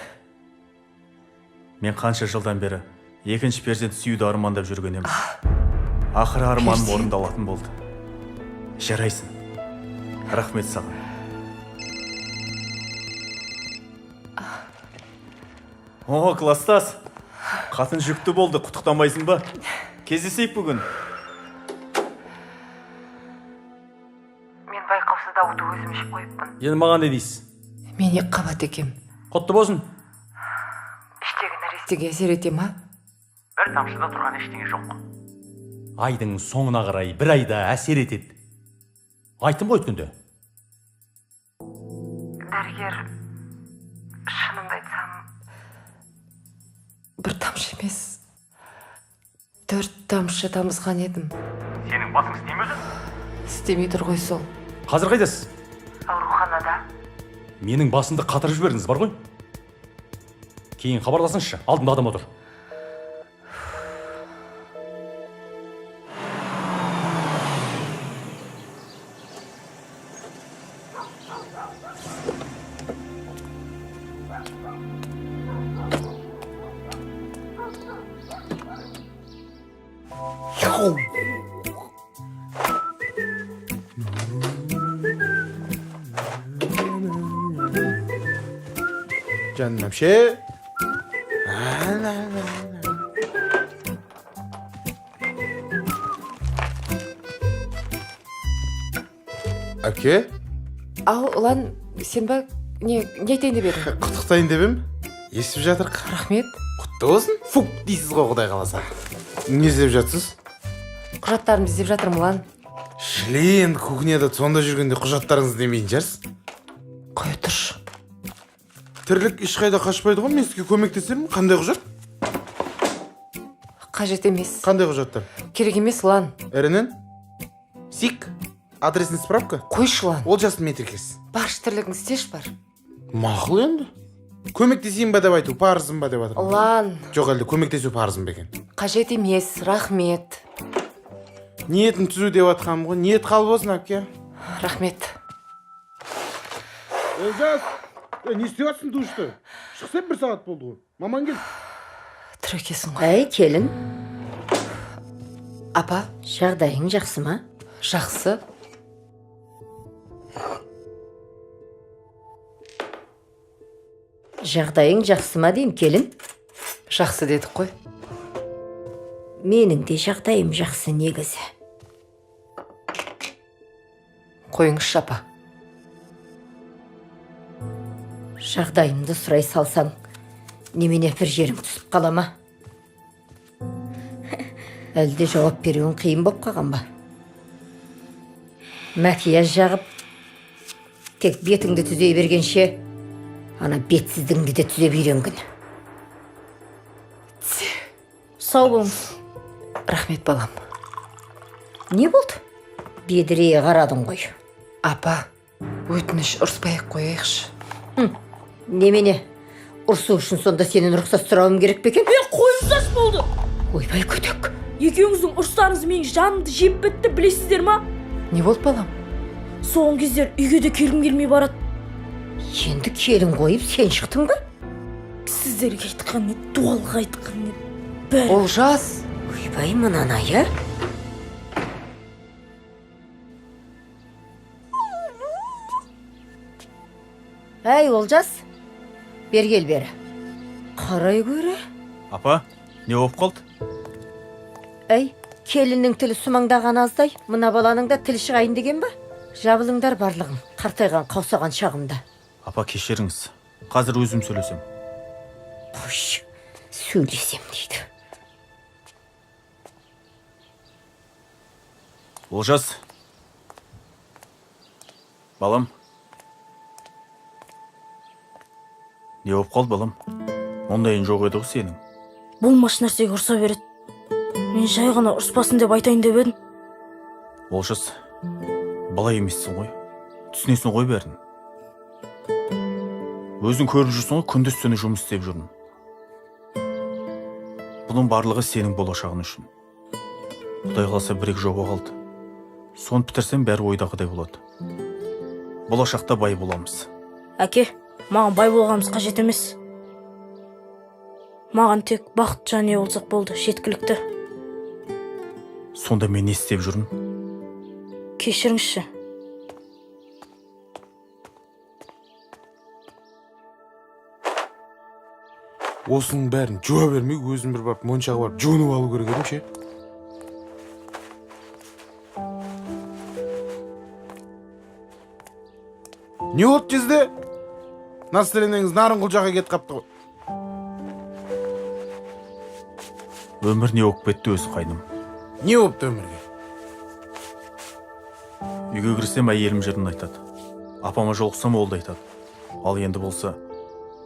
Мен қанша жылдан бері екінші перзент сүюді армандап жүрген едім. Ақыры арманым орындалатын болды. Жарайсың. Рахмет саған. О, кластас. Қатын жүкті болды, құттықтамайсың ба? Кездесейік бүгін. Мен байқаусызда уды өзім ішіп қойыппын. Енді маған не дейсіз? Мен екі қабат екем. Құтты болсын. Іштегі нәрестеге әсер ете ма? Бір тамшыда тұрған ештеңе жоқ. Айдың соңына қарай бір айда әсер етеді. Айттым ғой өткенде. Дәрігер, шынымды айтсам, бір тамшы емес, 4 тамшы тамызған едім. Сенің басың істей ме өзі? Істемей тұр ғой сол. Қазір қайдасыз? Ауруханада. Менің басымды қатырып жібердіңіз бар ғой. Кейін хабарласыңызшы, алдымда адам отыр. Жаным әпше. Әпке? Ау, ұлан, сен ба? Не айтайын деп едің? Құттықтайын деп ем. Естіп жатырық. Рахмет. Құтты болсын. Фук дейсіз ғой, Құдай қаласа. Не іздеп жатсыз? Құжаттарымды іздеп жатырмын, ұлан. Шіле, енді кухняда сонда жүргенде құжаттарыңызды демейтін шығарсыз. Қоя тұршы. Тірлік ешқайда қашпайды ғой, мен сізге көмектесермін. Қандай құжат? Қажет емес. Қандай құжаттар? Керек емес, Ұлан. РНН, СИК, адресный справка. Қойшы, Ұлан. Олжастың метрикесі. Баршы, тірлігіңді істеші, бар. Мақұл, енді көмектесейін ба деп айту парызым ба деп жатырмын. Ұлан. Жоқ, әлде көмектесу парызым ба екен? Қажет емес, рахмет. Ниетім түзу деп жатқаным ғой. Ниет қабыл болсын, әпке. Рахмет. Олжас, не істеп жатрсың душты? Шықсай, бір сағат болды ғой, мамаң келді. Тірі екенсің ғой. Әй, келін. Апа. Жағдайың жақсы ма? Жақсы. Жағдайың жақсы ма деймін, келін. Жақсы дедік қой. Менің де жағдайым жақсы негізі. Қойыңызшы, апа. Жағдайымды сұрай салсаң, немене, бір жерің түсіп қала ма? Әлде жауап беруің қиын боп қалған ба? Макияж жағып, тек бетіңді түзей бергенше, ана бетсіздігіңді де түзеп үйренгін. Сау болыңыз. Рахмет, балам. Не болды? Бедірейе қарадың ғой. Апа, өтініш, ұрыспай ақ қояйықшы. Немене, ұрсу үшін сонда сенен рұқсат сұрауым керек пе екен? Е, қойыңыздаршы, болды. Ойбай, көтек. Екеуіңіздің ұрыстарыңыз менің жанымды жеп бітті, білесіздер ма? Не болды, балам? Соңғы кездері үйге де келгім келмей барады. Енді келін қойып сен шықтың ба? Сіздерге айтқан не, дуалға айтқан не, бәрі. Олжас. Ойбай, мынаны, иә? Әй, Олжас, бері кел, бері. Қарай көрі. Апа, не болып қалды? Әй, келіннің тілі сумаңдаған аздай, мына баланың да тілі шығайын деген ба? Жабылыңдар барлығың, қартайған қаусаған шағымда. Апа, кешіріңіз. Қазір өзім сөйлесем. Қойшы, сөйлесем дейді. Олжас. Балам. Не болып қалды, балам? Ондайың жоқ еді ғой сенің. Болмашы нәрсеге ұрса береді. Мен жай ғана ұрыспасын деп айтайын деп едім. Олжас, бала емессің ғой. Түсінесің ғой бәрін. Өзің көріп жүрсің ғой, күндіз түні жұмыс істеп жүрмін. Бұның барлығы сенің болашағың үшін. Құдай қаласа, бір екі жоба қалды. Соны бітірсем, бәрі ойдағыдай болады. Болашақта бай боламыз. Әке, маған бай болғанымыз қажет емес. Маған тек бақыт және болсақ болды, жеткілікті. Сонда мен не істеп жүрмін? Кешіріңізші. Осының бәрін жуа бермей, өзім бір барып моншаға барып жуынып алу керек едім ше. Не болды, жезде? Настроениеңіз Нарынқол жаққа кетіп қапты ғой. Өмір не болып кетті өзі, қайным? Не болыпты өмірге? Үйге кірсем, әйелім жырын айтады. Апама жолықсам, ол да айтады. Ал енді болса,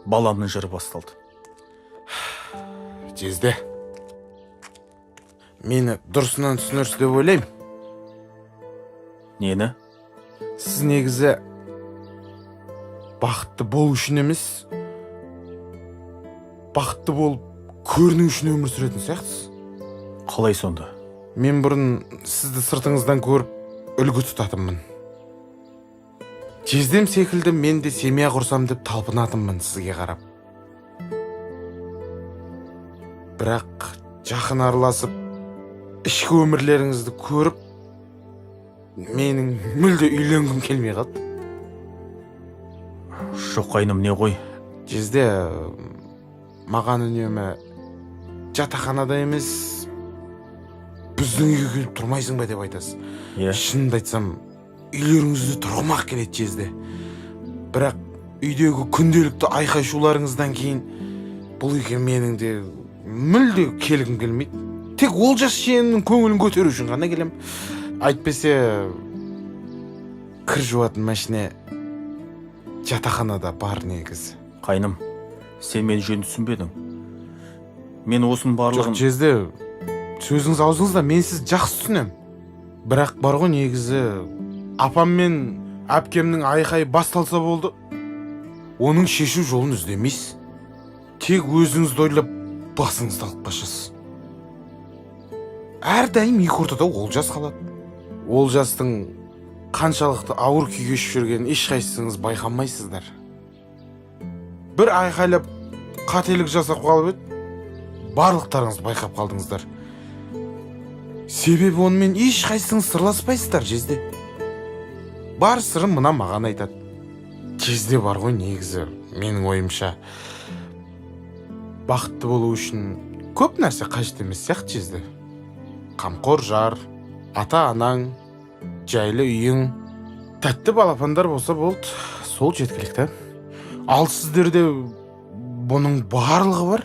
баламның жыры басталды. Жезде, мені дұрысынан түсінерсіз деп ойлаймын. Нені? Сіз негізі бақытты болу үшін емес, бақытты болып көріну үшін өмір сүретін сияқтысыз. Қалай сонда? Мен бұрын сізді сыртыңыздан көріп үлгі тұтатынмын. Жездем секілді мен де семья құрсам деп талпынатынмын сізге қарап. Бірақ жақын араласып, ішкі өмірлеріңізді көріп, менің мүлде үйленгім келмей қалды. Жоқ, қайным, не ғой? Жезде, маған үнемі жатақханада емес, біздің үйге келіп тұрмайсың ба деп айтасыз. Иә. Шынымды айтсам, үйлеріңізде тұрғым ақ келеді, жезде. Бірақ үйдегі күнделікті айқай-шуларыңыздан кейін бұл үйге менің де мүлде келгім келмейді. Тек Олжас жиенімнің көңілін көтеру үшін ғана келем. Әйтпесе кір жуатын машина жатақханада бар негізі. Қайным, сен мені жөн түсінбедің. Мен осының барлығын... Жоқ, жезде, сөзіңіз аузыңызда, мен сізді жақсы түсінем. Бірақ бар ғой негізі, апам мен әпкемнің айқайы басталса болды, оның шешу жолын іздемейсіз. Тек өзіңізді ойлап басыңызды алып қашасыз. Әрдайым екі ортада Олжас қалады. Олжастың қаншалықты ауыр күй кешіп жүргенін ешқайсыңыз байқамайсыздар. Бір айқайлап қателік жасап қалып еді, барлықтарыңыз байқап қалдыңыздар. Себебі онымен ешқайсыңыз сырласпайсыздар, жезде. Бар сырын мына маған айтады. Жезде бар ғой негізі, менің ойымша. Бақытты болу үшін көп нәрсе қажет емес сияқты, жезде. Қамқор жар, ата-анаң, жайлы үйің, тәтті балапандар болса болды, сол жеткілікті. Ал сіздерде бұның барлығы бар.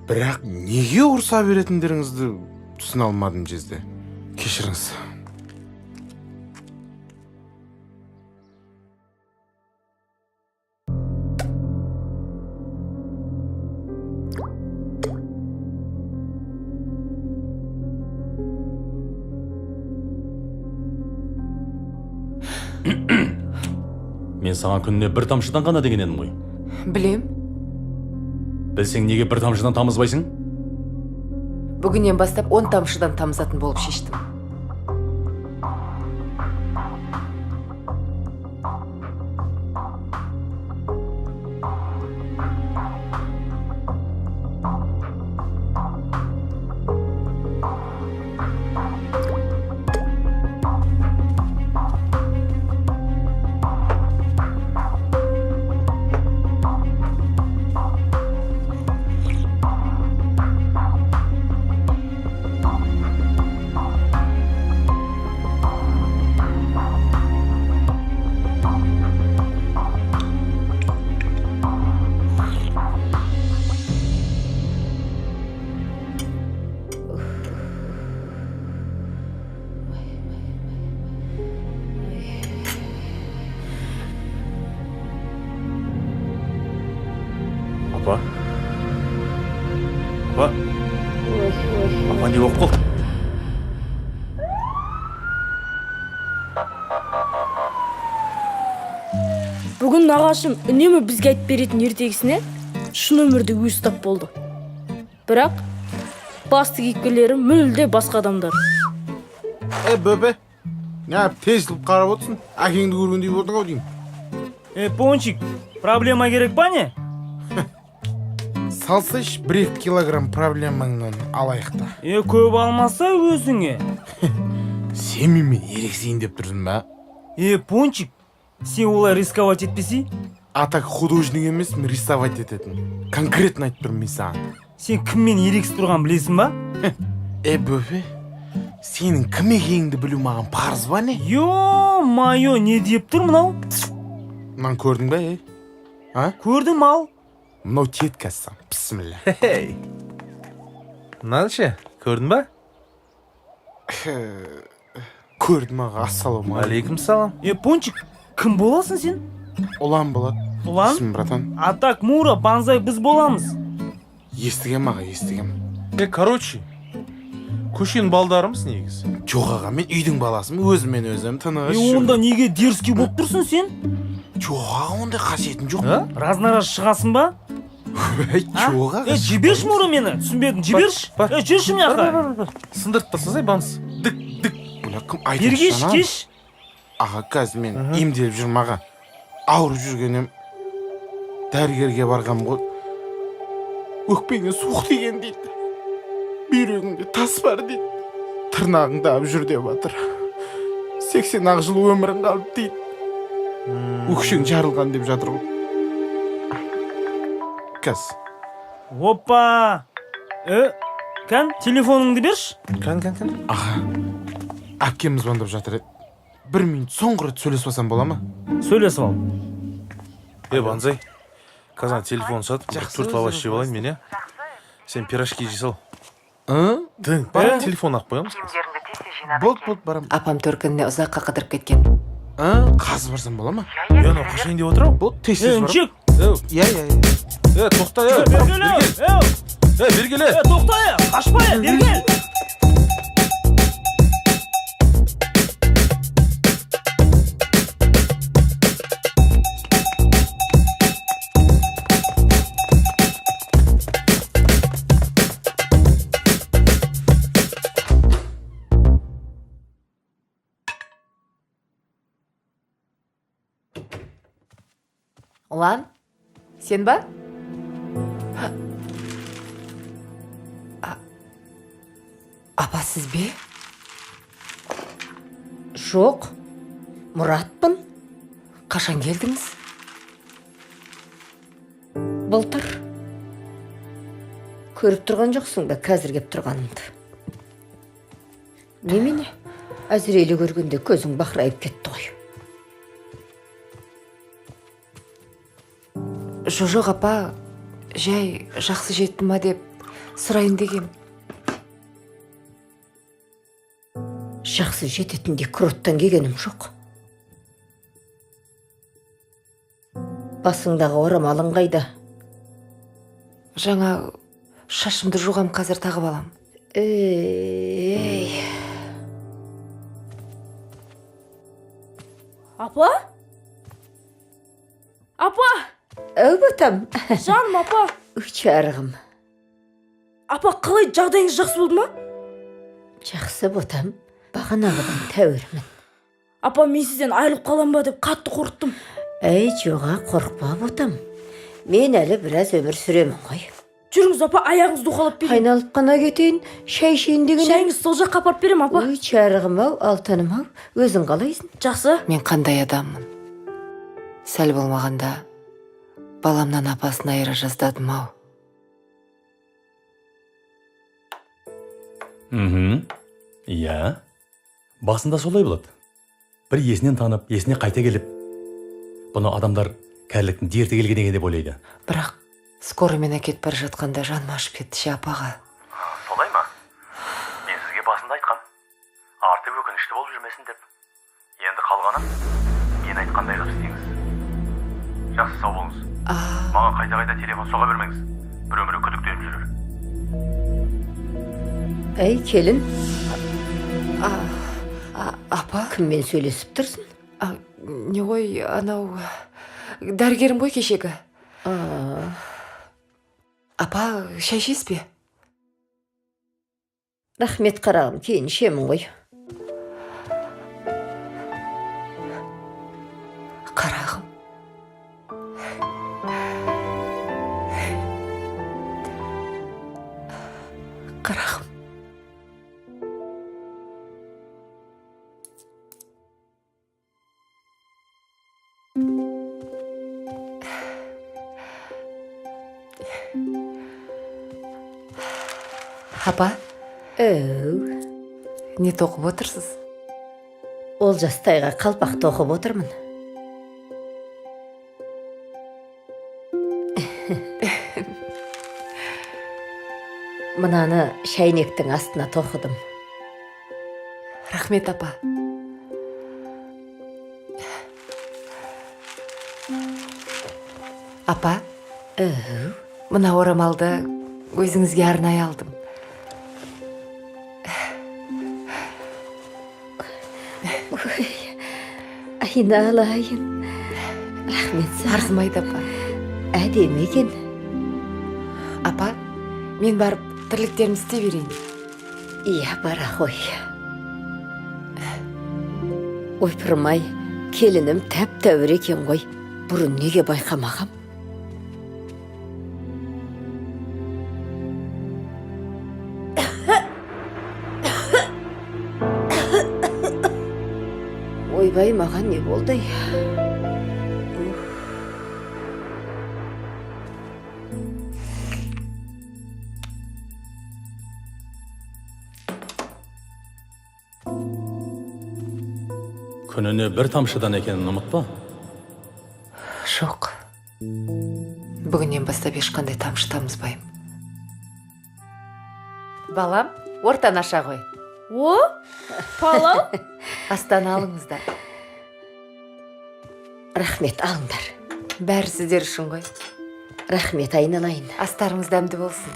Бірақ неге ұрса беретіндеріңізді түсіне алмадым, жезде. Кешіріңіз. Мен саған күніне бір тамшыдан ғана деген едім ғой. Білем. Білсең, неге бір тамшыдан тамызбайсың? Бүгіннен бастап 10 тамшыдан тамызатын болып шештім. Апа. Апа. Апа, не болып қалды? Бүгін нағашым үнемі бізге айтып беретін ертегісіне шын өмірде өзі тап болды. Бірақ басты кейіпкерлері мүлде басқа адамдар. Бөпе, неғып тез қылып қарап отырсың? Әкеңді көргендей болдың ау деймін. Пончик, проблема керек па не? Салсайшы 1-2 килограмм проблемаңнан алайық та. Көп алмаса өзіңе. Сен менімен ерексейін деп тұрсың ба? Пончик, сен олай рисковать етпесей? А так художник емеспін, рисовать ететін. Конкретно айтып тұрмын мен саған. Сен кіммен ерексіп тұрғанын білесің ба? Бөпе, сенің кім екеніңді білу маған парыз ба не? Ё-моё, не деп тұр мынау? Мынаны көрдің бе, А? Көрдім ал. Мынау тиеді қазір. Бісміллә. Хей. Мынаны ше, көрдің ба? Көрдім аға, ассалаумағалейкум. Алейкум салам. Пончик, кім боласың сен? Ұлан болады. Ұлан? Есім, братан. А так Мура, Банзай біз боламыз. Естігем аға, естігем. Короче, көшенің балдарымыз негізі. Жоқ аға, мен үйдің баласымын, өзіммен өзім тыныш. Онда неге дерзкий болып тұрсың сен? Жоқ аға, ондай қасиетім жоқ. Разнараз шығасың ба? Жоқ аға. Жіберші Мура мені, түсінбедім, жіберші. Жүрші мына жаққа. Сындырып тастасай, банс. Дік, дік. Бұна кім айтып Бергеш, кеш. Аға, қазір мен емделіп жүрмін аға. Ауырып жүргенім дәрігерге барғам ғой. Өкпеңе суық тиген дейді. Бүйрегіңде тас бар дейді. Тырнағыңды алып жүр деп жатыр. 80 жыл өмірің қалды дейді. Өкшең жарылған деп жатыр ғой. Қазір. Опа! Кән, телефоныңды берші. Кән, кән, кән. Аға, әпкем звондап жатыр еді. 1 минут соңғы рет сөйлесіп алсам бола ма? Сөйлесіп ал. Банзай, қазір телефон сатып, 4 лаваш жеп алайын мен, Сен пирожки жей сал. Тың, бар, телефон ақ қоямыз. Киімдеріңді тез Болды, болды, барам. Апам төркініне ұзаққа қыдырып кеткен. Қазір барсам бола ма? Е, анау қашайын деп отыр ау. Болды, тез тез барам. Інжік! Иә, иә, иә. Е, тоқта, е. Бергел, Е, бергеле. Е, тоқта, е, қашпа, е, бергел. Ұлан, сен ба? Апа, сіз бе? Жоқ, Мұратпын. Қашан келдіңіз? Былтыр. Көріп тұрған жоқсың ба қазір кеп тұрғанымды? Немене? Әзірелі көргенде көзің бақырайып кетті ғой. Жоқ, апа, жай жақсы жетті ма деп сұрайын дегем. Жақсы жететіндей куроттан келгенім жоқ. Басыңдағы орамалың қайда? Жаңа шашымды жуғам, қазір тағып алам. Ей. Апа? Апа! Әу, ботам. Жаным, апа. Үш жарығым. Апа, қалай, жағдайыңыз жақсы болды ма? Жақсы, ботам. Бағанағыдан тәуірмін. Апа, мен сізден айырылып қалам ба деп қатты қорықтым. Әй, жоға, қорықпа, ботам. Мен әлі біраз өмір сүремін ғой. Жүріңіз, апа, аяғыңызды уқалап берейін. Айналып қана кетейін, шай ішейін деген. Шайыңызды сол жаққа апарып берем, апа. Ой, жарығым ау, алтыным ау, өзің қалайсың? Жақсы. Мен қандай адаммын? Сәл болмағанда баламнан апасын айыра жаздадым ау. Иә. Басында солай болады. Бір есінен танып, есіне қайта келіп, бұны адамдар кәріліктің дерті келген екен деп ойлайды. Бірақ скорыймен әкетіп бара жатқанда жаным ашып кетті ше апаға. Солай ма? Мен сізге басында айтқам. Арты өкінішті болып жүрмесін деп. Енді қалғанын мен айтқандай қылып істеңіз. Жақсы, сау болыңыз. Маған қайта-қайта телефон соға бермеңіз. Біреу-міреу күдіктеніп жүрер. Әй, келін. Апа? Кіммен сөйлесіп тұрсың? Не ғой, анау дәрігерім ғой кешегі. Апа, шай ішесіз бе? Рахмет, қарағым, кейін ішемін ғой. Қарағым. Қарағым. Апа? Әу. Не тоқып отырсыз? Олжастайға қалпақ тоқып отырмын. Мынаны шәйнектің астына тоқыдым. Рахмет, апа. Апа? Әу. Мына орамалды өзіңізге арнай алдым. Ой, айналайын. Рахмет саған. Арзымайды, апа. Әдемі екен. Апа, мен барып тірліктерімді істей берейін. Иә, бара ғой. Ойпырмай, келінім тәп-тәуір екен ғой. Бұрын неге байқамағам? Ойбай, маған не болды? Күніне бір тамшыдан екенін ұмытпа. Жоқ. Бүгіннен бастап ешқандай тамшы тамызбаймын. Балам, ортаны аша ғой. О, палау. Астан алыңыздар. Рахмет, алыңдар. Бәрі сіздер үшін ғой. Рахмет, айналайын. Астарыңыз дәмді болсын.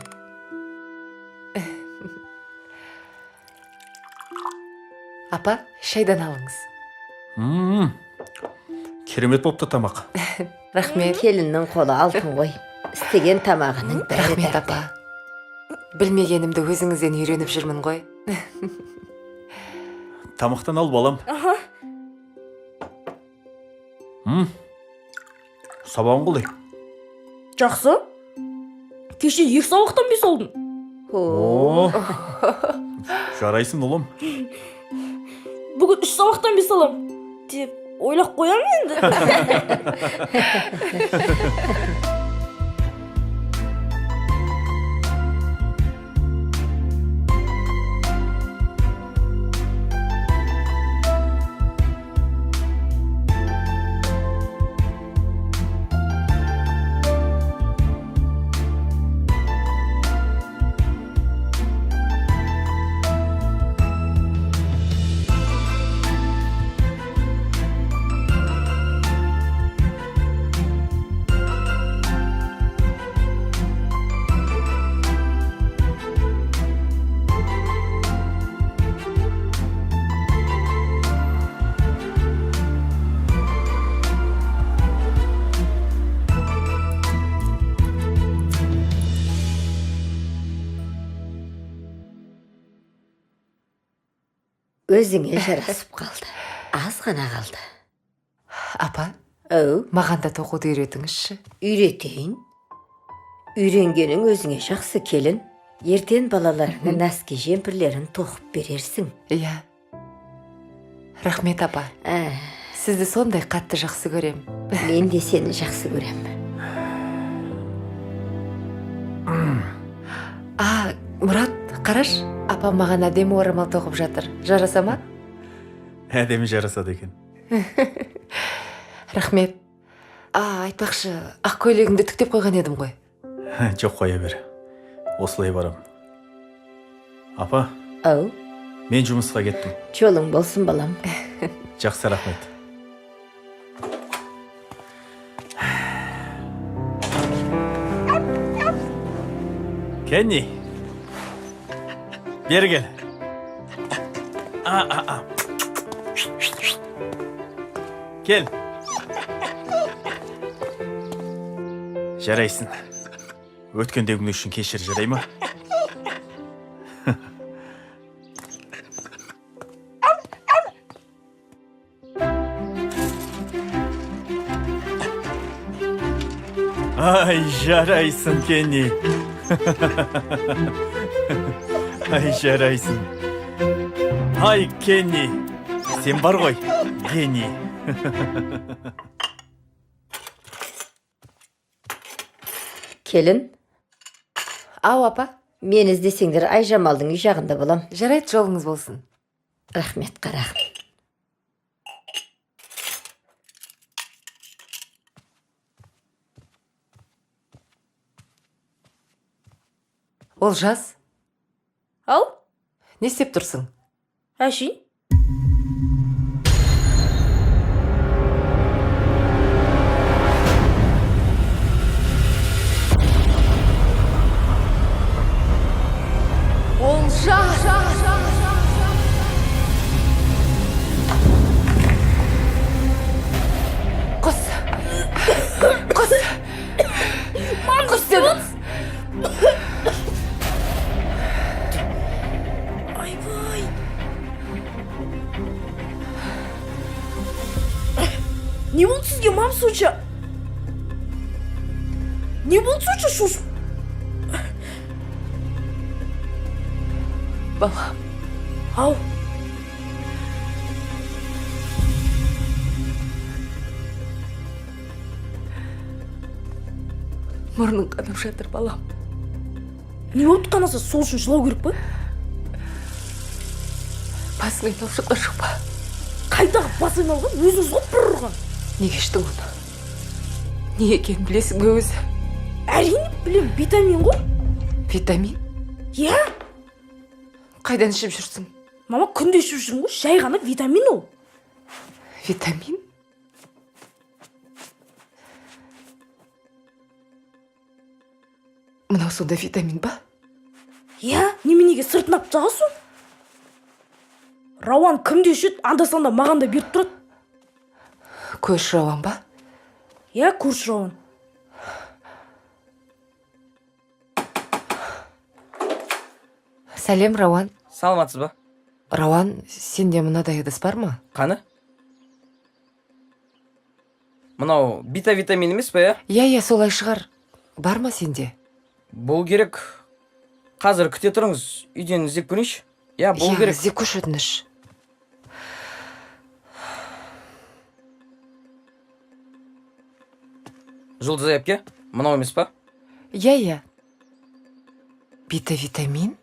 Апа, шайдан алыңыз. Керемет болыпты тамақ. Рахмет. Келіннің қолы алтын ғой. Істеген тамағының бәрі Рахмет, дәмді. апа. Білмегенімді өзіңізден үйреніп жүрмін ғой. Тамақтан ал, балам. Аха. Сабағың қалай? Жақсы. Кеше 2 сабақтан 5 алдым. О, жарайсың, ұлым. Бүгін 3 сабақтан 5 алам деп ойлап қоямын енді. Өзіңе жарасып қалды. Аз ғана қалды. Апа, Әу, маған да тоқуды үйретіңізші. Үйретейін. Үйренгенің өзіңе жақсы, келін. Ертең балаларыңа нәски жемпірлерін тоқып берерсің. Иә. Рахмет, апа. Сізді сондай қатты жақсы көрем. Мен де сені жақсы көрем. А, Мұрат, қараш, апам маған әдемі орамал тоқып жатыр. Жараса ма? Әдемі жарасады екен. Рахмет. А, айтпақшы, ақ көйлегімді түктеп қойған едім ғой. Жоқ, қоя бер. Осылай барам. Апа. Ау. Мен жұмысқа кеттім. Жолың болсын, балам. Жақсы, рахмет. Кенни. Бері кел. А, а, а. Кел. Жарайсың. Өткендегің үшін кешір, жарай ма? Ай, жарайсың, Кенни. Ай, жарайсың. Ай, Кенни. Сен бар ғой, гений. Келін. Ау, апа. Мен іздесеңдер Айжамалдың үй жағында болам. Жарайды, жолыңыз болсын. Рахмет, қарағым. Олжас. Ау? Не істеп тұрсың? Әшейін. Олжас! Құс! Құс! Мам, құс дедім! Айбай! Не болды сізге, мам, сонша? Не болды сонша шошып? Балам. Ау. Мұрның қанып жатыр, балам. Не болды қанаса, сол үшін жылау керек па? Басың айналып жатқан жоқ па? Қайдағы бас айналған? Өзіңіз ғой бір ұрған. Неге іштің оны? Не екенін білесің бе өзі? Әрине білем, витамин ғой. Витамин? Иә. Қайдан ішіп жүрсің? Мама, күнде ішіп жүрмін ғой, жай ғана витамин ол. Витамин? Мынау сонда витамин ба? Иә, неменеге сыртын алып тастағансың? Рауан кімде ішеді, анда-санда маған да беріп тұрады. Көрші Рауан ба? Иә, көрші Рауан. Сәлем, Рауан. Саламатсыз ба? Рауан, сенде мынадай ыдыс бар ма? Қаны? Мынау бита витамин емес па, иә? Иә, иә, солай шығар. Бар ма сенде? Болу керек. Қазір күте тұрыңыз, үйден іздеп көрейінші. Иә, болу Иә, керек. іздеп көрші, өтініш. Жұлдызай әпке, мынау емес па? Иә, иә. Бита витамин?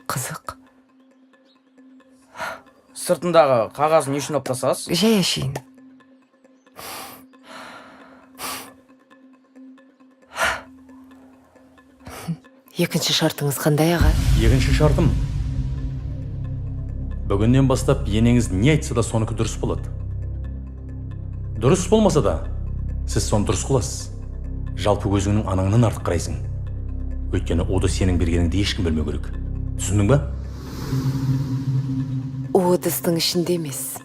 Қызық. Сыртындағы қағазын не үшін алып тастағансыз? Жай әшейін. Екінші шартыңыз қандай, аға? Екінші шартым. Бүгіннен бастап енеңіз не айтса да соныкі дұрыс болады. Дұрыс болмаса да, сіз соны дұрыс қыласыз. Жалпы өзіңнің анаңнан артық қарайсың. Өйткені уды сенің бергеніңді ешкім білмеу керек. Түсіндің ба? У ыдыстың ішінде емес.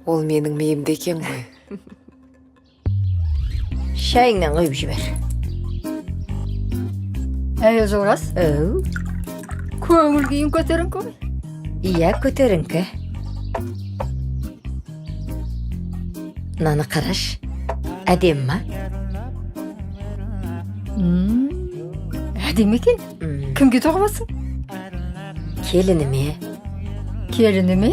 Ол менің миымда екен ғой. Шайыңнан құйып жібер. Әй, Жолғас. Оу. Көңіл күйің көтеріңкі ғой. Иә, көтеріңкі. Мынаны қараш. Әдемі ма? Әдемі екен. Кімге тоқымасың? Келініме. Келініме?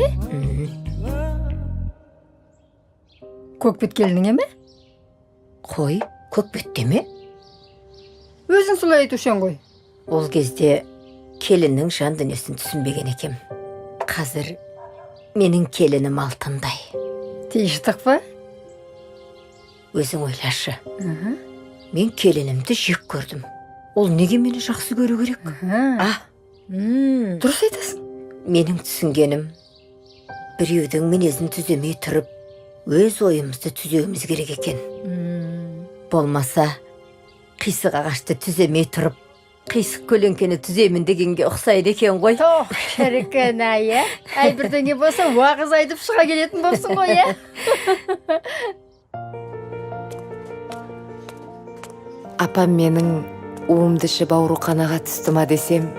Көкбет келініңе ме? Қой, көкбетте ме? Өзің солай айтушы ең ғой. Ол кезде келіннің жан дүниесін түсінбеген екем. Қазір менің келінім алтындай. Тиыштық па? Өзің ойлашы. Мен келінімді жек көрдім. Ол неге мені жақсы көру керек? А? Дұрыс айтасың. Менің түсінгенім, біреудің мінезін түземей тұрып, өз ойымызды түзеуіміз керек екен. Болмаса, қисық ағашты түземей тұрып, қисық көлеңкені түземін дегенге ұқсайды екен ғой. Тоқ, шіркін ай, ә? Әй, бірдеңе болса, уағыз айтып шыға келетін болсын ғой, ә? Апам менің уымды ішіп ауруханаға түсті ма десем,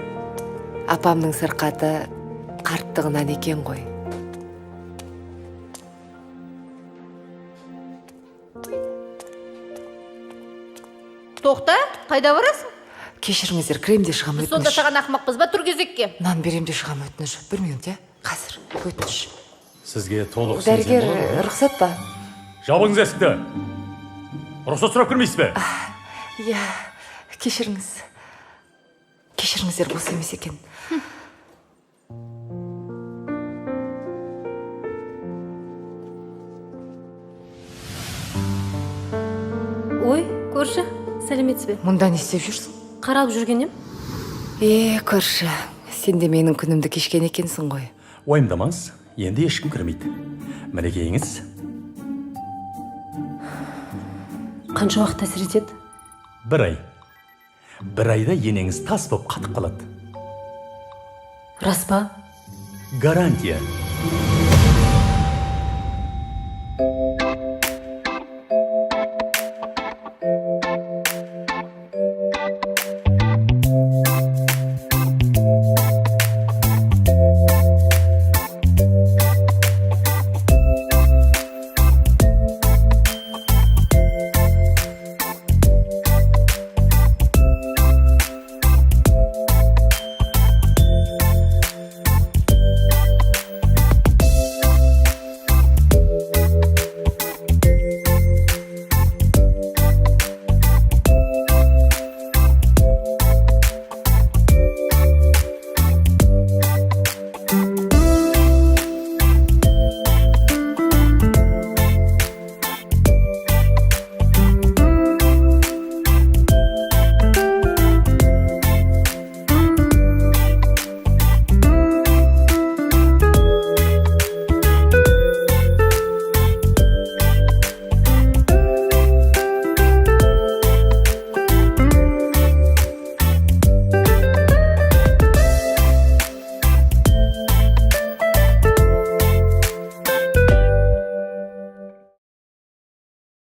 апамның сырқаты қарттығынан екен ғой. Тоқта, қайда барасың? Кешіріңіздер, кірем де шығам, Біз сонда өтініш. саған ақымақпыз ба, тұр кезекке? Нан берем де шығам, өтініш. Бір минут, иә? Қазір, өтініш. Сізге толық Дәрігер, сенсем болады ма? рұқсат па? Жабыңыз есікті. Рұқсат сұрап кірмейсіз бе? Иә, кешіріңіз. Кешіріңіздер, бос емес екен. Ой, көрші, сәлеметсіз бе? Мұнда не істеп жүрсің? Қаралып жүрген ем. Е, көрші, сен де менің күнімді кешкен екенсің ғой. Уайымдамаңыз, енді ешкім кірмейді. Мінекейіңіз. Қанша уақыт әсер етеді? Бір ай. Бір айда енеңіз тас боп қатып қалады. Рас па? Гарантия.